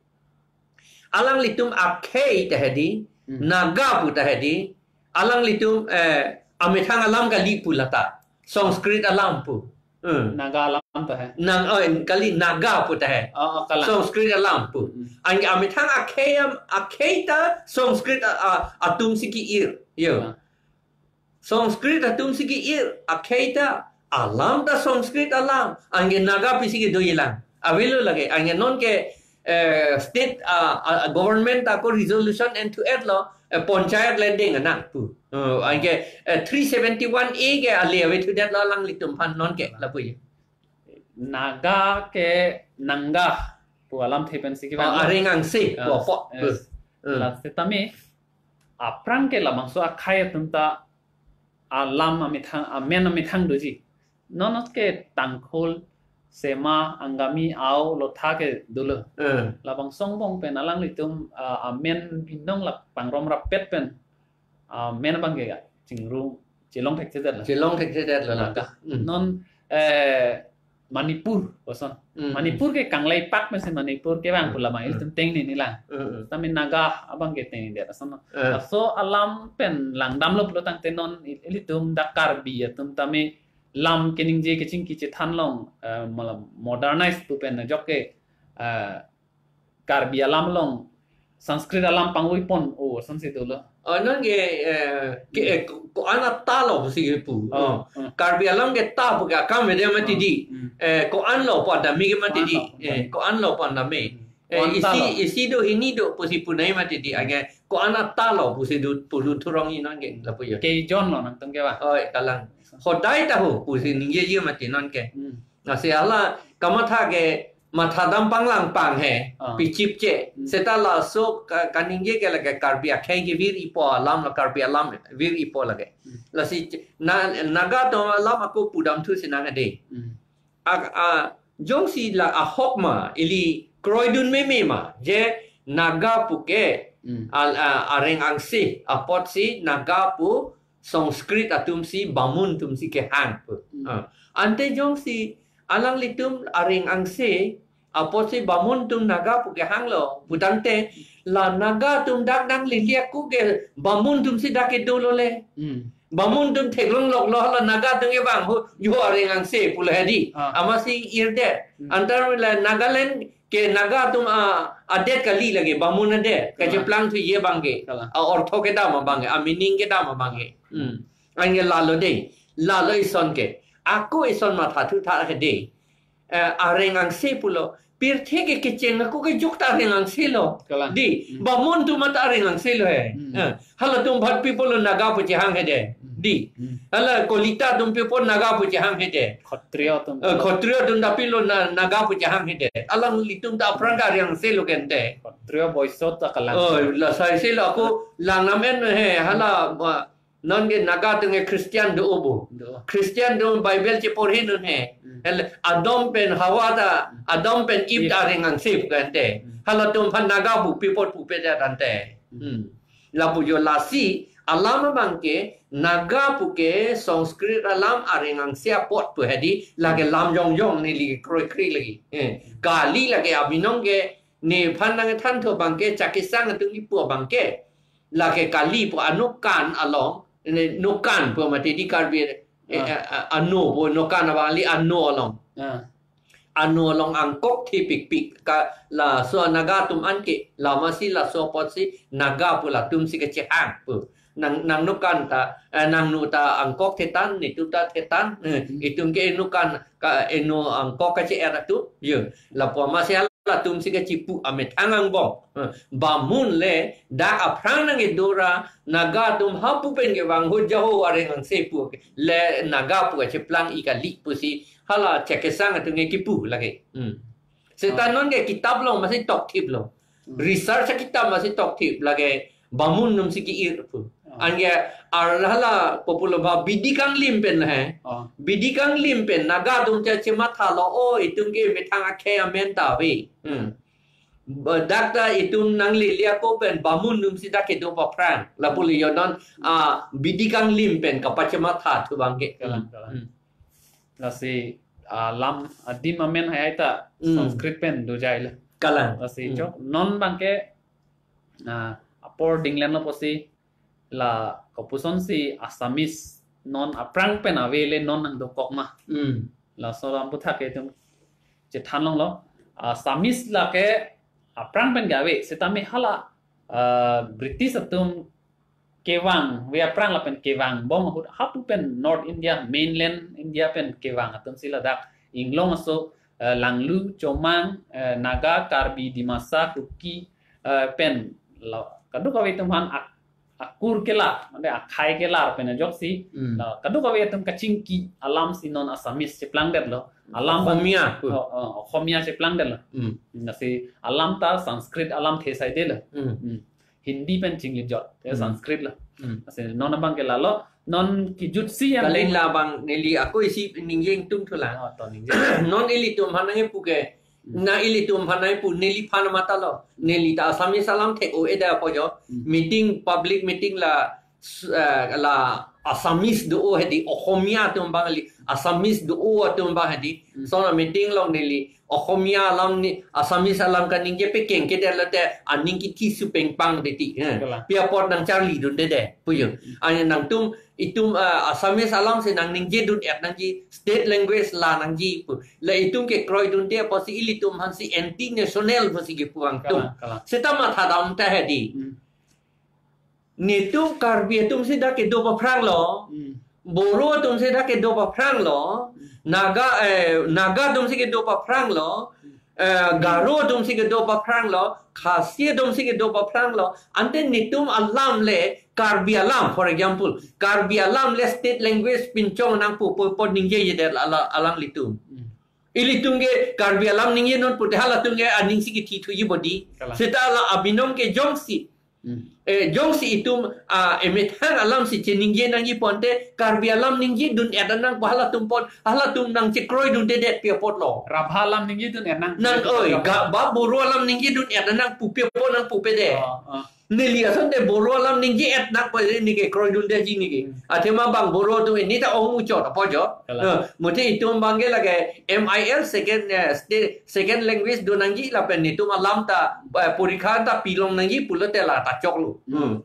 Alanglitum akhei ta hedi, hmm, Naga pu ta hedi, alanglitum, eh, amethang alam kali pu lata. Sanskrit alam pu. Hmm. Naga alam ta he. Nang, oh, kali Naga pu ta he. Oh, oh, kalang. Sanskrit alam pu. Hmm. Anke amethang akhei am, akhei ta Sanskrit a, a, atum si ke-ir. Jo. Ah. Sanskrit atum si ke-ir, akhei ta alam ta Sanskrit alam, anke Naga pisi kedo-i lang. Avelo lake, anke non ke, eh, state, ah, ah, government ta ako resolution enthu-et lo, eh, panchayat le ding nang pu. Eh, anke, eh, three seventy-one A ke ale avethudet lo alanglitum aphan non ke lapu ye. Naga ke Nanga pu alamthe pensi Oh, kevang. Areng angse, Ah, pu apot. Yes. Hmm. La setame aphrang ke labangso akhei atum ta alam amethang, amen amethang doji. Non ke Tangkhul, Sema, Angami, Ao, Lotha ke dolo. Hmm. Labangso angbong pen alanglitum, ah, amen binong la pangromrap pet pen, ah, amen abang ke chingrum, chelong thekthedet lo. Chelong thekthedet lo Naga. Hmm. Non, eh, Manipur, koson. Hmm. Manipur ke Kangleipak pensi Manipur kevang Hmm. pu lama Hmm. ilitum tengnine lang. Hmm. Tame Naga abang ke tengnedet ason. Hmm. Laso alam pen langdamlo pulo tangte non il-, ilitum dak Karbi atum tame lam keningje kechingki chethan along, eh, malam modernize pu pen ajok ke, eh, Karbi alam along Sanskrit alam pangvoipon, oh, asonsi dolo. Oh, non ke, eh, ke, eh, ko-, ko-an ata lo pusi kepu. Oh, Hmm. hmm. Karbi alam ke ta pu ke akam ede mati Oh, di. hmm. Eh, ko-an lo pu anta me ke mati di. Ko-an lo pu anta Eh, me. Ko-an lo pu anta me. Hmm. Eh, Ko-an ta isi, lo. Isi do hini do pusi punai mati di. Hmm. Anke ko-an ata lo pusi du, pudun thurong-i non ke lapu yo. Keijon lo nangtum kevang. Oh, kalang. Hodai tahu pusi ningjeji mati non ke. Hmm. Lasi hala kamatha ke mathadam panglang pang he, Ah. pichip che. Hmm. Seta laso ka-, kaningje ke lake Karbi akhei kevir ipo alam la Karbi alam vir ipo lake. Hmm. Lasi che-, na, Naga atum alam ako pudamthu sinang ade. Hmm. A, a, jongsi la ahok ma, ili kroidun meme ma, je Naga pu ke, Hmm. al-, a, areng angse, apotsi Naga pu Sanskrit atumsi, Bamun atumsi kehang pu. Hmm. Ah. Ante jongsi alanglitum areng angse, apotsi Bamun atum Naga pu kehanglo, pu tangte, la Naga atum dak nanglele ako ke Bamun atumsi dak kedo lo le. Hmm. Bamun atum theklong lok lo la Naga atum kevang ho, yo areng angse pulo hedi. Ah. Amatsi irdet. Hmm. Antar la Nagaland ke Naga atum a, adet kali lake, Bamun adet. Kalang. Kacheplang thuji abang ke. Kalang. A ortho kedam abang ke, a meaning kedam abang ke. Hmm. Anke lalo de. Lalo ison ke. Ako ison mathathu tha ke de. Eh, areng angse pulo. Pirthe ke kecheng ako ke jok ta areng angse lo. Kalang. Di, Hmm. Bamun atum ta areng angse lo he. Hmm. Eh, halatum aphan pi pulo Naga pu chehang hede. Hmm. Di. Hmm. Hala Kolita atum pi pulo Naga pu chehang hede. Khattriya atum. Eh, Khattriya atum ta pilo na, Naga pu chehang hede. Alanglitum ta aphrang ke areng angse lo ke ante. Khattriya Vaishya ta kalang. Oh, la sai se lo ako lang namen he, hala, ba, non ke Naga atum ke Christian do obo. Do. Christian atum Bible cheporhi non he. Hmm. Hel Adam pen Hawa ta, Hmm. Adam pen Eve Eve. Ta areng angse ke ante. Hmm. Halatum aphan Naga pu pi pulo pupe ta ante. Hmm. Hmm. Lapu yo lasi, alam abang ke, Naga pu ke, Sanskrit alam areng angse apot pu hedi, lake lam jongjong neli kroikre lagi. Eh, kali lake abinong ke, nephan nangthan thu abang ke, Chakesang atum kipu abang ke. Lake kali pu anokan along, ne, nokan pu mati di Karbi, eh, Ah. eh, eh, ano pu nokan abang li ano along. Ah. Ano along angkok thepikpik ka laso Naga atum anke, la amatsi laso apotsi Naga pu latumsi kachehang pu. Nang, nang nokan ta, eh, nangno ta angkok thetan, netum ta thetan, eh, Hmm. itum ke nokan ka eno angkok kache-er atum, yo. Lapu amatsi latumsi kachipu amethang angbong. Eh, Bamun le dak aphrang nangkedo ra Naga atum hapu pen kevang ho jaho areng angse pu ke. Le Naga pu kacheplang-i kali pusi hala Chakesang atum ke kipu lake. Hmm. Seta Ah. non ke kitab along amatsi tokthip lo. Hmm. Research kitab amatsi tokthip lake Bamun atumsi ke-ir pu. Ah. Anke ar hala popular ba bidi kanglim pen he. Ah. Bidi kanglim pen Naga atum ta chematha lo, oh, itum ke methang akhei amen ta ave. Hmm. Ba dak ta itum nanglele ako pen Bamun atumsi dak kedo aphrang. Lapu le yo non, ah, bidi kanglim pen kapachematha thu abang ke. Kalang, kalang. Hmm. Lasi, ah, lam adim amen hai ta Hmm. Sanskrit pen dojai le. Kalang. Lasi Hmm. chok non abang ke, ah, apor dinglen lo pusi la kopusonsi Assamese non aphrang pen ave le non nangdokok ma. Hmm. Laso lam aphuthak ke itum chethan longlo. Assamese lake aphrang pen ke ave, setame hala, ah, British atum kevang, ve aphrang lapen kevang bom ahut hapu pen North India, mainland India pen kevang atum si ladak inglong aso, eh, Langlu, Chomang, eh, Naga, Karbi, Dimasa, Kuki, eh, pen lo, kadokave atum aphan ak-, akur kelar, mane akhei kelar pen ajoksi, Hmm. lo, kadokave atum kachingki alam si non Assamese cheplangdetlo. Alam Ohomia. Oh, oh, Ohomia cheplangdetlo. Hmm. Lasi alam ta Sanskrit alamthe saidelo. Hmm. Hmm. Hindi pen chinglejot, ya, Hmm. Sanskrit lo. Hmm. Lasi non abang ke lalo, non kejutsi yang Kalen labang neli ako isi ningje ingtungthulang. Oh, to ningje. Non ilitum aphan nangkepu ke, Hmm. na ilitum aphan nangkepu neliphan matha lo. Neli ta Assamese alam thek-o-e da pu jo. Hmm. Meeting, public meeting la, s-, eh, la Assamese do-o hedi, Ohomia atum abang kali, Assamese do-o atum abang hedi. Hmm. Lason a-meeting along neli Ohomia alam ni, Assamese alam kaningje pekeng kedetlo te aning kithi supeng pangde ti. Eh. Kalang. Pi apot nangcharlidunde de pu jo. Hmm. Ane nangtum itum, ah, Assamese alam si nangningjedun-et nangji, state language la nangji pu. La itum kekroidunde apotsi ilitum aphansi anti-national pusi kepu vangtum. Kalang, kalang. Seta mathadam ta hedi. Hmm. Netum Karbi atum si dak kedo paphranglo. Hmm. Boro atum si dak kedo paphranglo. Hmm. Naga, eh, Naga atum si kedo paphranglo. Hmm. Eh, Garo atum si kedo paphranglo. Khasi atum si kedo paphranglo. Ante netum alam le Karbi alam, for example, Karbi alam le state language pinchong nangpo pu apot ningjejedet ala-, alanglitum. Hmm. Ilitum ke Karbi alam ningjedun pute halatum ke aning si kithithuji bodi. Kalang. Seta la abinong ke jongsi Hmm. Eh, jongsi itum, ah, emethang alam si cheningje nangji ponte, Karbi alam ningjedun-et nangpo halatum pon, halatum nangchekroidundedet pi apotlo. Rabha alam ningjedun-et nang. Nang, oi, ga, ba Boro alam ningjedun-et nangpo pi apot nangpupe de. Oh, oh. Neli asonte Boro alam ningje-et nangpo neke kroidundeji neke. Hmm. Athema bang Boro atum ini ta ong muchot apo jo. Kalang. Eh, muthe itum abang ke lake M I L second, eh, sta-, second language do nangji lapen netum alam ta, eh, porikha ta pilong nangji pulote la ta choklo. Hmm.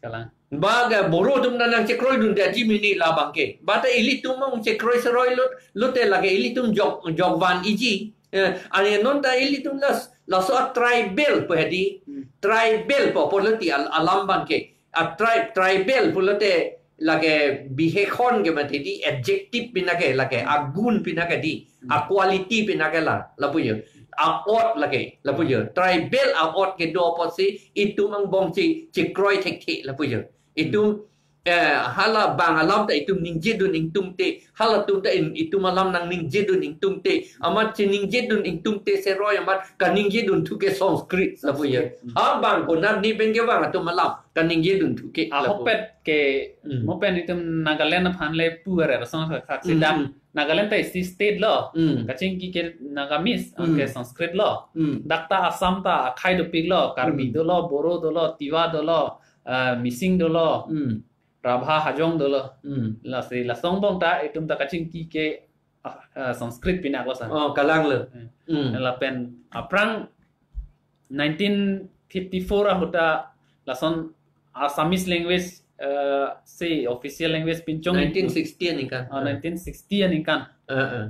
Kalang. Ba ke Boro atum ta nangchekroidundeji mini labang ke. Ba ta ilitum mong chekroi seroi lo, lote lake ilitum jok, jokvan iji. Eh, ane non ta ilitum las, laso a-tribal pu hedi. Hmm. Tribal pu, pu lo ti al-, alam abang ke. A-tri-, tribal pulote lake bihek hon ke mati di, adjective pina ke lake, agun pina ke di, Hmm. a-quality pina ke la, lapu jo. A-ot lake, lapu jo. Tribal a-ot kedo apotsi itum angbong che, chekroi thekthe lapu jo. Itum, eh, hala bang alam ta itum ningjedun ingtungte, halatum ta in, itum alam nangningjedun ingtungte, amat cheningjedun ingtungte seroi amat kaningjedunthu ke Sanskrit lapu jo. Sanskrit. Hmm. Ha bang konat ni pen kevang atum alam kaningjedunthu ke lapu. Ahokpet ke Hmm. mo pen itum Nagaland aphan le pu are rasong khak Hmm, sidang. Hmm. Nagaland ta isi state lo. Hmm. Kachingki ke Nagamese, Hmm. ke Sanskrit lo. Hmm. Dak ta Assam ta akhei dopiklo, Karbi Hmm. dolo, Boro dolo, Tiwa dolo, eh, Mising dolo, Hmm. Rabha Hajong dolo. Hmm. Lasi lasong angbong ta itum ta kachingki ke, ah, ah, Sanskrit pinaklo sa. Oh, kalang lo. Eh. Hmm. Lapen aphrang nineteen fifty-four ahut ta lason Assamese language, eh, si official language pinchong. Nineteen sixty aningkan. Ah, nineteen sixty aningkan. Eh, eh.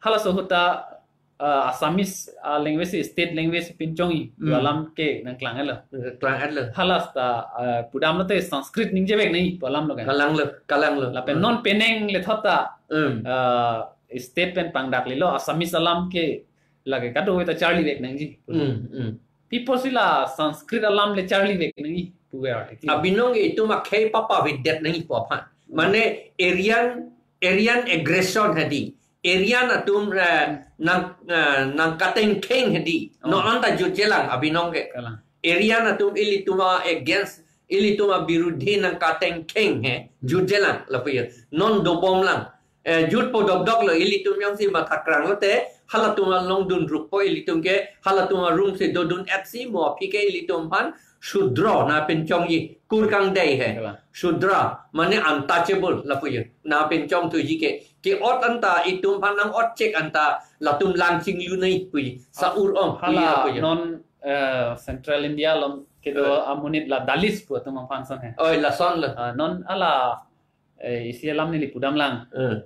Halaso ahut ta, eh, Assamese, ah, language si state language pinchongji Hmm. pu alam ke nangklang-etlo. Nangklang-etlo. Halas ta, eh, pudamlote Sanskrit ningjevek nangji pu alam lo kan. Kalang lo, kalang lo. Lapen Hmm. non penang lethot ta, Hmm. eh, state pen pangdaklelo Assamese alam ke lake kadokave ta charlivek nangji. Hmm, hmm. Pi apotsi la Sanskrit alam le charlivek nangji puver. Abinong itum akhei papavedet nangji pu aphan. Mane Aryan, Aryan aggression hedi. Aryan atum, eh, nang, eh, nangkatengkheng hedi. Oh. Non anta jutjelang abinong ke. Kalang. Aryan atum ilitum against, ilitum abirudhi nangkatengkheng he. Jutjelang lapu jo. Non dobomlang. Eh, jutpo dokdoklo ilitum jongsi mathakrang lote, halatum along dunrukpo ilitum ke, halatum arum si dodun-etsi mo aphi ke ilitum aphan Shudra na pinchongji, kur kangdei he. Kalang. Shudra, mane untouchable lapu jo. Na pinchongthuji ke, ke-ot anta itum aphan nang-otchek anta latum lang chinglunoi puji. Sa-ur ong puji Hala lapu jo. Non, eh, Central India along kedo Eh. amonit la Dalits pu atum aphan ason he. Oi, lason lo. Ah, non hala eh, isi alam neli pudamlang. Eh.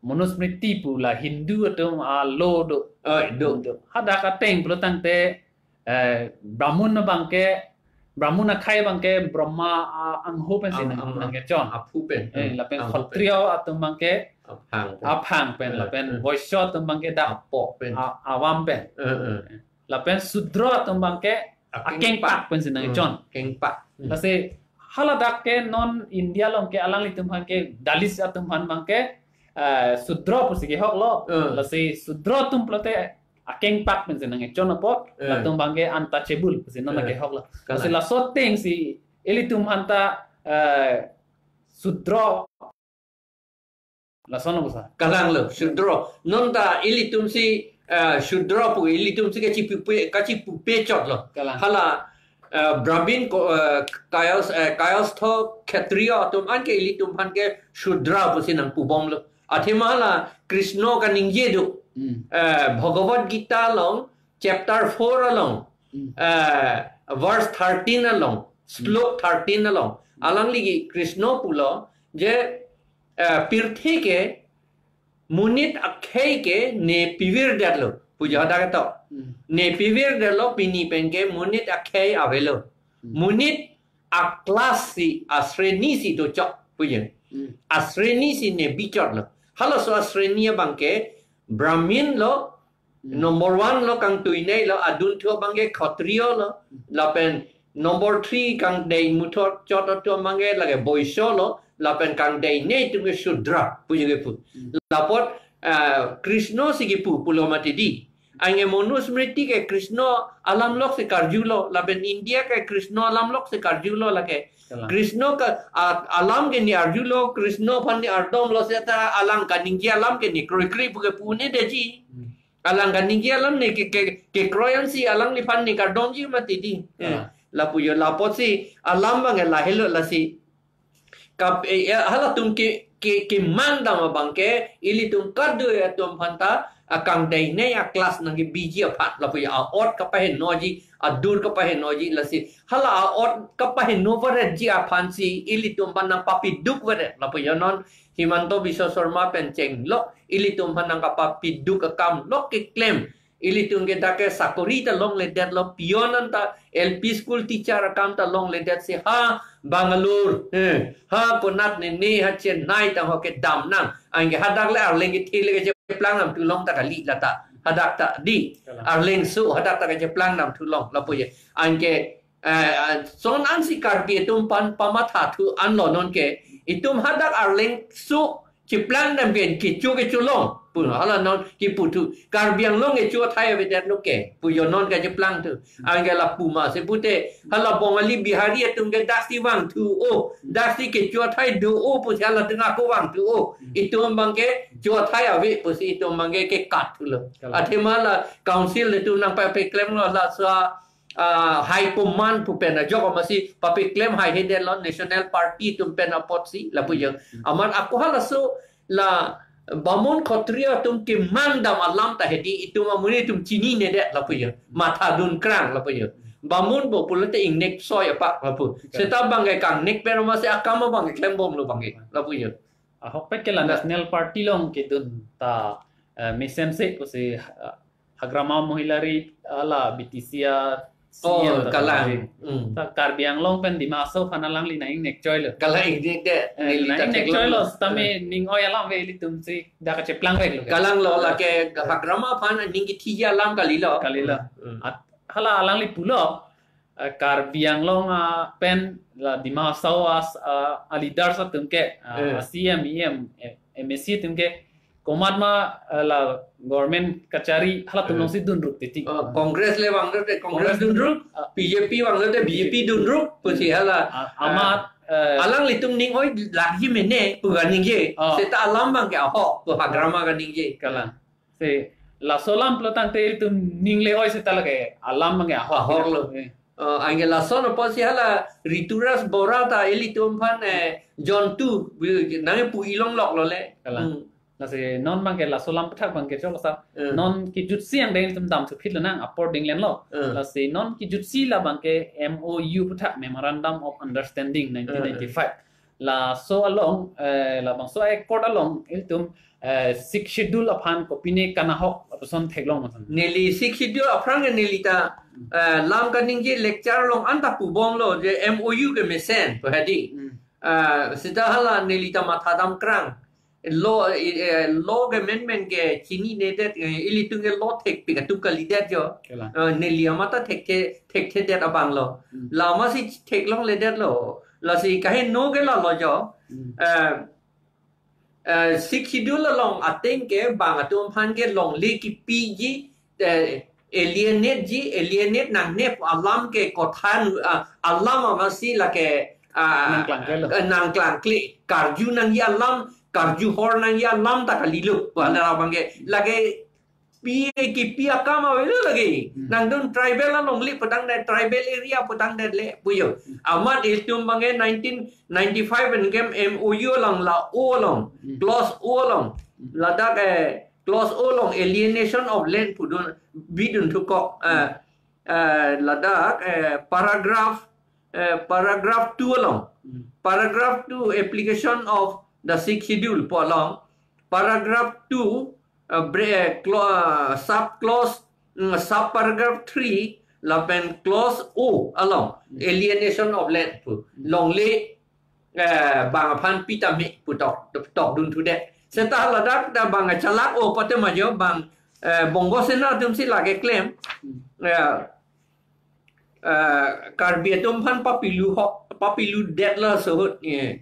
Manusmriti pu la Hindu atum a-law do. Eh, do. Do. Hadak ateng pulo tangte, eh, Brahmun abang ke Brahmun akhei abangke Brahma a-, angho pensi Ang-, nang, ang-, nangkechon. Aphu pen. Eh, lapen Aphu pen. Kshatriya atum abangke Aphang pen. Aphang pen, Eh, lapen eh. Vaishya atum abangke dak Apo pen. A-, avam pen. Eh, eh. Lapen Sudra atum abangke Akengpak. Akengpak pensi nangkechon. Hmm, kengpak. Hmm. Lasi haladak ke non India along ke alanglitum aphan ke Dalit atum aphan abangke, eh, Sudra pusi kehoklo. Eh. Lasi Sudra atum pulote akengpak pensi nangkechon apot, Eh. latum abangke untouchable pusi non Eh. kehoklo. Kalang. Lasi laso atengsi ilitum aphanta, eh, Sudra. Lason lo sa. Kalanglo, Sudra. Non ta ilitum si, eh, Sudra pu, ilitum si kachipupe, kachipupe chotlo. Kalang. Hala, eh, Brahmin ko, eh, kayas, eh, kayastha Kshatriya atum anke ilitum aphan ke Sudra pusi nangpubomlo. Athema hala Krishna kaningje do. Hmm. Eh, Bhagavad Gita along, chapter four along, Hmm. eh, verse thirteen along, slok thirteen along. Alangli ke Krishna pulo, je, eh, pirthe ke monit akhei ke ne pivirdetlo. Puja Hmm. hadak to. Hmm. Ne pivirdetlo pini pen ke monit akhei avelo. Hmm. Monit a-class si, a-sreni si dochok. Puja. Hmm. A-sreni si ne bichotlo. Halaso a-sreni abangke Brahmin lo, Hmm. number one lo kangtuinei lo, adunthu abangke Kshatriya lo, Hmm. lapen number three kangdeng muthot chot atum abangke lake Vaishya lo, lapen kangdeng nei atum ke Sudra, puji kepu. Hmm. Lapot, ah, Krishna si kepu pulo mati di. Anke Manusmriti ke Krishna alam lok si karjulo, lapen India ke Krishna alam lok si karjulo lake. Kalang. Krishna ke, a-, alam ke ne arjulo, Krishna aphan ne ardomlo seta alang kaningje alam ke ne kroikre pu ke pu ne detji. Hmm. Alang kaningje alam ne ke, ke, kekroi ansi alangliphan ne kardomji mati di. Eh, Ah. lapu jo lapotsi alam abang lahelo lasi. Kap, eh, eh, halatum ke, ke, kemang dam abangke, ilitum kadokave atum aphanta, akangdeng nei a-class nangkebiji aphan, lapu jo a-ot kapahenoji, adur kapahenoji, lasi, hala a-ot kapaheno varetji aphansi, ilitum aphan nangpapiduk varet, lapu jo non, Himanta Biswa Sarma pen chenglok, ilitum aphan nangkapapiduk akam lok keklem, ilitum ke dak ke sakori ta longledetlo, peon anta L P school teacher akam ta longledetsi ha Bangalore, eh, ha konat ne ne ha Chennai tang ho kedam nang. Anke hadak le arleng kethe le kecheplang dam thu long ta kali lata. Hadak ta di. Kalang. Arleng so hadak ta kecheplang dam thu long lapu jo. Anke, eh, eh, son ansi Karbi atum aphan pamatha thu anlo non ke. Itum hadak arleng so cheplang dam ke kecho kecho long. Pu hala non kipu thu. Karbi Anglong kecho athai avedetlo ke. Pu jo non kacheplang thu. Anke lapu ma si pute. Hala Bongali Bihari atum ke daksi vang thu o. Daksi kecho athai do o pusi hala tengah ko vang thu o. Itum abangke cho athai ave pusi itum abangke kekat thulo. Kalang. Athema la council atum nangpapeklemlo la sa ah, high command pu pen ajok amatsi papeklem haihedetlo National Party atum pen apotsi lapu jo. Hmm. Amat ako halaso la Bamun Kshatriya atum kemang dam alam ta hedi itum amonit atum chininedet lapu jo. Mathadun krang lapu jo. Bamun bo pulote ingnek soi apak lapu. Seta abangke kangnek pen amatsi akam abangke klembomlo abangke lapu jo. Ahokpet ke la Na- National Party along kedun ta, eh, mesense pusi, eh, Hagrama Mohilari, ala B T C a Oh, C M ta kalang. Tangri. Hmm. Ta Karbi Anglong pen Dima Hasao aphan alangli nang ingnek choilo. Kalang ingnek de. Eh, neli nang ta ingnek theklong choilo, lo. Sitame Eh. ning oi alam ave ilitum si dak kacheplang veklo. Kalanglo lake Hagrama aphan ning kethiji alam kalilo. Kalilo. Hmm. At hala alangli pulo, eh, Karbi Anglong, ah, pen la Dima Hasao as, ah, a-leaders atum ke, ah, Eh. a-C M, E M, eh, M A C atum ke, komat ma, eh, la government kachari halatum Eh. alongsi dunrup titi. Oh, Congress le vanglote Congress Congress dunrup, dunrup. Ah. B J P vanglote B J P dunrup, pusi hala. Ah, amat, Ah. eh, alanglitum ning oi lakji mene, pu kaningje. Ah. Seta alam abangke ahok, pu Hagrama kaningje. Kalang. Si, laso alam pulo tangte ilitum ning le oi seta lake alam abangke ahok. Ahoklo. Eh. Oh, anke lason apotsi hala Rituraj Bora ta ilitum aphan, eh, John two, nangpu ilong loklo le. Kalang. Hmm. Lasi non abangke laso alam aputhak abangke cholo sa. Eh. Non kejutsi angdeng ilitum dam thuphitlo nang apor dinglenlo. Eh. Lasi non kejutsi la abangke M O U aputhak, Memorandum of Understanding nineteen ninety-five. Eh, eh. Laso along, eh, labangso accord along ilitum, eh, Sixth Schedule aphan kopine kanahok lapuson theklong ma san? Neli Sixth Schedule aphrang ke neli ta, eh, lam kaningje lecture along anta pubomlo je M O U ke mesen pu hedi. Hmm. Eh, seta hala neli ta mathadam krang. Law, eh, law ke menmen ke chininedet, eh, ilitum ke law thekpik atum kalidet jo. Kela. Eh, neli amat ta thekthe, thekthedet abanglo. Hmm. La amatsi theklongledetlo. Lasi kaheno ke lalo jo. Hmm. Eh, eh, Sixth Schedule along ateng ke bang atum aphan ke longle kipiji, eh, alienate ji, alienate nangne pu alam ke kothan, ah, alam amatsi lake, ah, nangklangklelo. Eh, nangklangkle, karju nangji alam, karju hor nangji alam ta kalilo. Pu alar abang ke, lake pi kipi akam avelo lake. Hmm. Nangdun tribal alongle putangdet, tribal area putangdetle pu jo. Hmm. Amat ilitum abang ke nineteen ninety-five pen ke M O U along, la O along, Hmm. clause O along. Hmm. Ladak, eh, clause O along alienation of land pudun, bidun thukok, eh, eh, ladak, eh, paragraph, eh, paragraph two along. Hmm. Paragraph two, application of the Sixth Schedule pu along. Paragraph two, eh, bre-, eh, cla-, eh, sub clause, mm, sub paragraph three, lapen clause O along, Hmm. alienation of land pu. Hmm. Longle, eh, bang aphan pitame pu tok, tokdun thudet. Seta ladak ta bang chalak o pate ma jo bang, eh, Bongo Sena atumsi lake klem. Hmm. Eh, eh, Karbi atum aphan papilu hok, papiludetlo suhut, eh.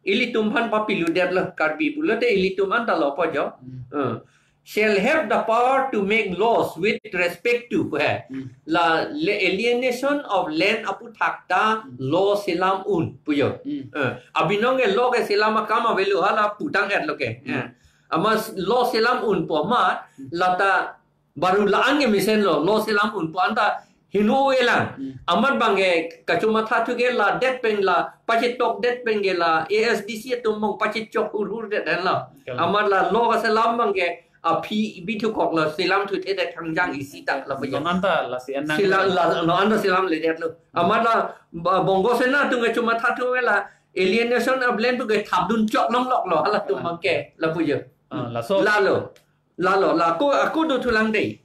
Ilitum aphan papiludetlo, Karbi pulote ilitum anta lo pu jo. Hmm. Eh. Shall have the power to make laws with respect to, pu he. Hmm. La le alienation of land aputhak ta Hmm. law selam un pu jo. Hmm. Eh, abinong ke law ke selam akam avelo, hala putang-etlo ke. Hmm. Eh. Amat law selam un pu amat, Hmm. lata baru la-an ke mesenlo, law selam un pu anta heno elang. Hmm. Amat abang ke kachomathathu ke ladet pen la, pachetokdet pen ke la, A S D C atum abang pachechok hurhurdet henlo. Kalang. Amat la law kaselam abang ke, aphi bithukoklo, selamthuthedet thangjang isi ta lapu jo. Non anta lasi anang. Selam, la, non anta selamledetlo. Hmm. Amat la, ba, Bongo Sena atum kachomathathu ke la, alienation of land pu ke thapdun chok longloklo, halatum Hmm. abang ke, lapu jo. Ah, laso. Lalo. Lalo, la ako, ako dothulang dei.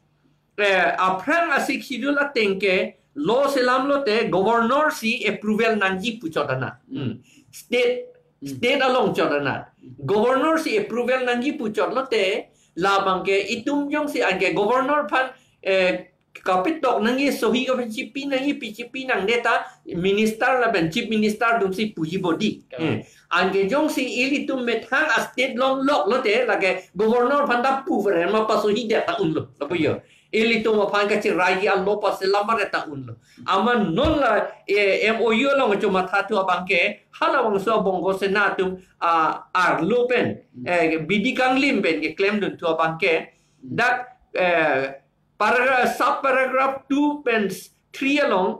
Eh, aphrang a-Sixth Schedule ateng ke law selam lote governor si approval nangji pu chot anat. Hmm. Hmm. State, Hmm. state along chot anat. Hmm. Governor si approval nangji pu chot lote, labang ke itum jongsi anke governor aphan, eh, kapitok nangji, sohi kapichipi nangji, pichipi nangde ta minister lapen chief minister atumsi puji bodi. Kalang. Hmm. Anke jongsi ilitum methang a-state longlok lote, lake governor aphan ta pu veren ma pasohidet ta unlo, lapu jo. Ilitum aphan kachiraiji a-law paselam veret ta unlo. Amat non la, eh, M O U along chomathathu abang ke, halabangso Bongo Sena atum, ah, arlo pen, Hmm. eh, bidi kanglim pen keklemdunthu abang ke, Hmm. dak, eh, paragraph, sub paragraph two pen three along,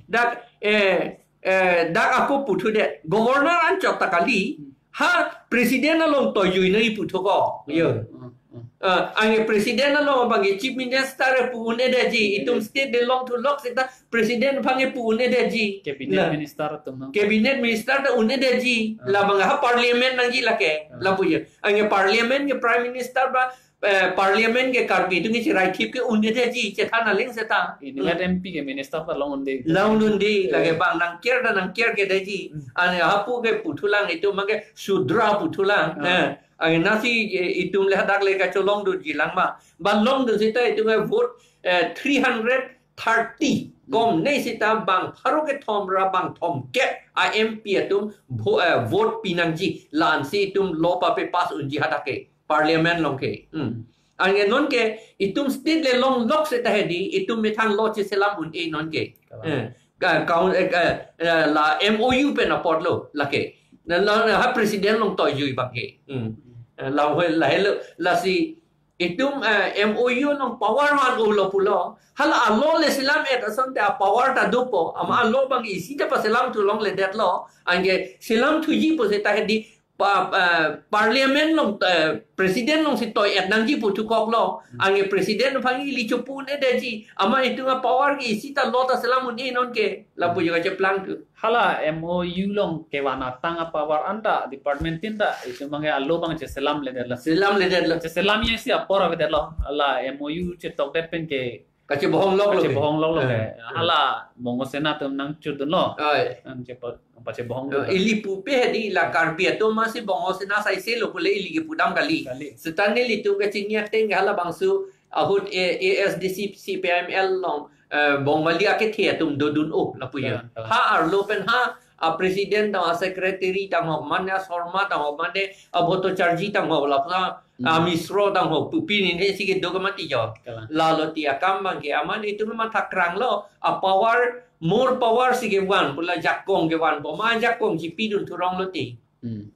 dak, eh, eh, dak ako puthudet. Governor anchot ta kali, ha president along toijui nangji puthuko. Yo. Hmm, hmm, hmm. Eh, anke president along abang ke chief minister pu un-edetji, itum Hmm. state along thulok seta president aphan ke pu un-edetji. Cabinet La. minister atum nang. Cabinet minister ta un-edetji. Hmm. Labang ha parliament nangji lake. Hmm. Lapu jo. Anke parliament ke prime minister ba, eh, parliament ke Karbi atum ke chiraithip ke un-edetji, chethan aling seta. Ini Hmm. kan M P ke minister ta long un-e. Long un-e, Hmm. lake bang nangker ta nangkerkedetji. Hmm. Anke hapu ke puthulang itum abang ke Shudra puthulang. Hmm. Eh, anke nasi, eh, itum le hadak le kacholongdunji lang ma. Ba longdun seta itum ke vote, eh, three hundred thirty. Hmm. Komne seta bang pharo kethom ra bang thomkep a-M P atum vo-, eh, vote pinangji. La-ansi itum law pape pass unji hadak ke. Parliament along ke. Hmm. Anke non ke itum state le longlok seta hedi, itum methang law cheselam un-e non ke. Kalang. Eh, ka, kaun, eh, ka, eh, la M O U pen apotlo, lake. Na la, la ha president along toijui abang ke. Hmm. Eh, la hoi, lahelo, lasi itum, eh, M O U along power man ulo pulo. Hala a-law le selam-et asonte a-power ta dopo. Amat a-law abang isi ta paselamthu longledetlo. Anke selamthuji pu seta hedi pa, eh, parliament along, eh, president alongsi toi-et nangji pu thukoklo. Hmm. Anke president aphan ili chopu un-edetji. Amat itum apower ke isi ta lo ta selam un-e non ke. Lapu jo kacheplang tu. Hala M O U along kevan atang apower anta department tin ta itum abang ke alo abang cheselamledetlo. Selamledetlo. Cheselamji si apor avedetlo. Hala M O U chetokdet pen ke Kachebohong loklo ke. Kachebohong loklo ke. Eh, eh. Hala Bongo Sena atum nangchudunlo. Oi. Nangchepo-, pachebohong Eh, dunlo. Ili pupe hedi la Karbi atum amatsi Bongo Sena saiselo pule ili kepudam kali. Kali. Seta nelitum kachini ateng hala bangso ahut A-, A S D C, C P I M L along, eh, Bongali akethe atum dodun-o lapu jo. Kalang, kalang. Ha arlo pen ha, a president tang ho, a secretary tang ho, mane a Sarma tang ho, mane a Bhattacharjee tang ho, lapu Hmm. a Misro tang ho, pu pini ne si kedo kemati jo. Kalang. Lalo ti akam abang ke amat itum mathakranglo, a power, more power si kevan, pula jakong kevan, boma jakong si pidun thurong lo ti. Hmm.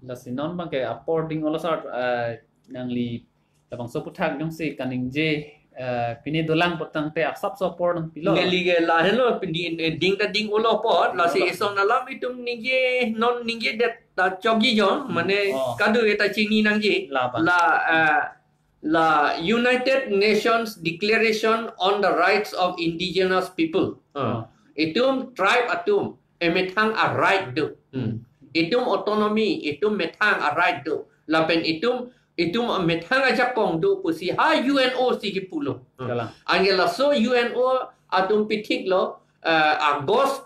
Lasi non abang ke apor ding-olo sir, eh, nangli labangso aputhak jongsi kaningje, eh, pine dolang putangte asapso apor nangpilo. Neli ke lahenlo pini, eh, ding ta ding-olo apot, lasi Olo. eson alam itum ningje, non ningjedet ta chokji jo, mane Oh. kadokave ta chini nangji. Labang. La, eh, la United Nations Declaration on the Rights of Indigenous People. Ah. Oh. Itum tribe atum emethang a right do. Hmm. Itum autonomy, itum methang a right do. Lapen itum, itum methang ajakong do pusi ha U N O si kipulo. Hmm. Kalang. Anke laso U N O atum pithiklo, eh, August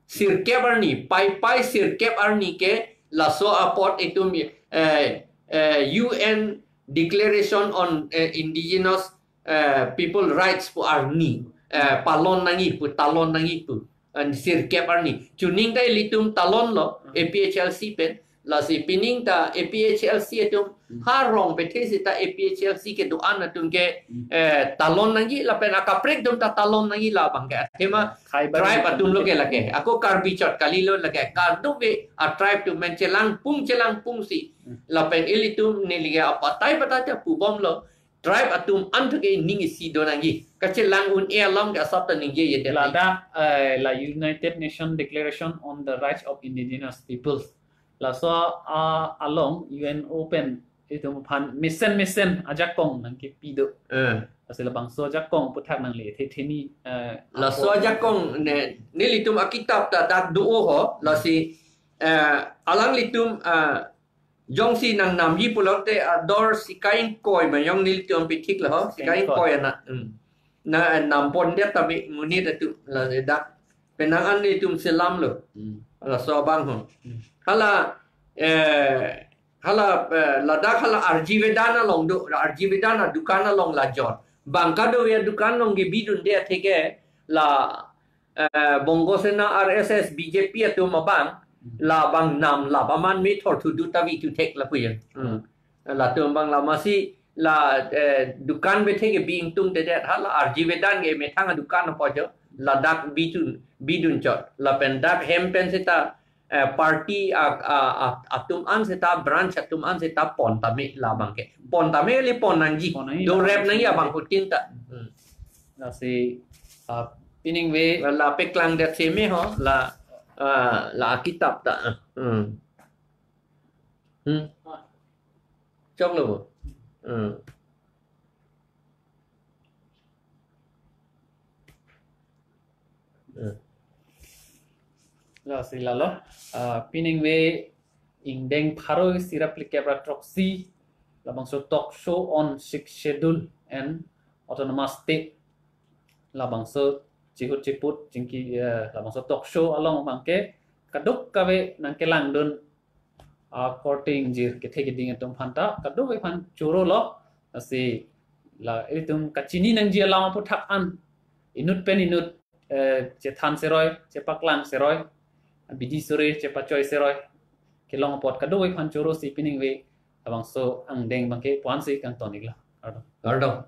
sirkep arni, Paipai sirkep arni ke laso apot itum, eh, eh, U N Declaration on, eh, Indigenous, eh, People Rights pu arni, eh, palon nangji pu, talon nangji pu. An sirkep arni. Chuning ta ilitum talonlo, Hmm. A P H L C pen. Lasi pining ta A P H L C atum Hmm. ha rong pethe seta A P H L C kedo-an atum ke, Hmm. eh, talon nangji lapen akaprek atum ta talon nangji labang ke. Athema Khaibar tribe atum lo ke lake. Ako Karbi chot kalilo lake. Kadokave a tribe atum pen chelangpung chelangpung si. Hmm. Lapen ilitum neli ke apatai patai ta pubomlo. Tribe atum an thu ke ning isi do nangji. Kachelang un-e alam ke asap ta ningjejedet. Ladak, eh, la United Nations Declaration on the Rights of Indigenous Peoples. Laso, ah, along U N O pen itum aphan mesen mesen ajakong nangkepi do. Eh. Lasi labangso ajakong aputhak nangli the theni, eh, Laso apor ajakong ne, nelitum akitap ta dak do ho, lasi, eh, alanglitum, eh, jongsi nangnamji pulote ador sika ingkoi ma jong nelitum pithiklo ho, sika Sika ingkoi. ingkoi ana. Hmm. Na, eh, nampondet ta bi monit atum ladak. Penang an nelitum selamlo. Hmm. Laso abang ho. Hmm. Hala, eh, hala, eh, ladak hala R G Vedanta along do, R G Vedanta adukan along la jor. Bang kadokave adukan along ke bidunde atheke la, eh, Bongo Sena, R S S, B J P atum abang, Hmm. labang namlap aman methor thudu ta vi thuthek lapu jo. Hmm. Latum abang la amatsi la, eh, dukan betheke bi ingtungdedet hala R G Vedanta ke methang adukan apot jo. Ladak bidun, bidun chot. Lapen dak hem pen seta, eh, party a, a, a, atum an seta branch atum an seta pon tame labang ke. Pon tame ili pon nangji. Pon nangji Do labang rep nangji seta. abangphutin ta. Hmm. Lasi, ah, pining ave. La, la peklangdet seme ho, la, ah, la akitap ta. Hmm. Hmm. Choklo bo. Hmm. Hmm. Lasi lalo, ah, pining ave ingdeng pharo isi ra phlikep ra throksi, labangso talk show on Sixth Schedule and Autonomous State. Labangso chihut chiput jingki, eh, labangso talk show along abang ke kadokave nangkelangdun akorte ingjir kethe keding atum aphan ta kadokave aphan chorolo. Lasi la itum kachini nangji alam aputhak an inut pen inut, eh, chethan seroi, chepaklang seroi, bidi sore chepachoi seroi. Kelong apot kadokave aphan chorosi pining ave labangso angdeng abang ke pu-an si kangton iklo. Kardom. Kardom.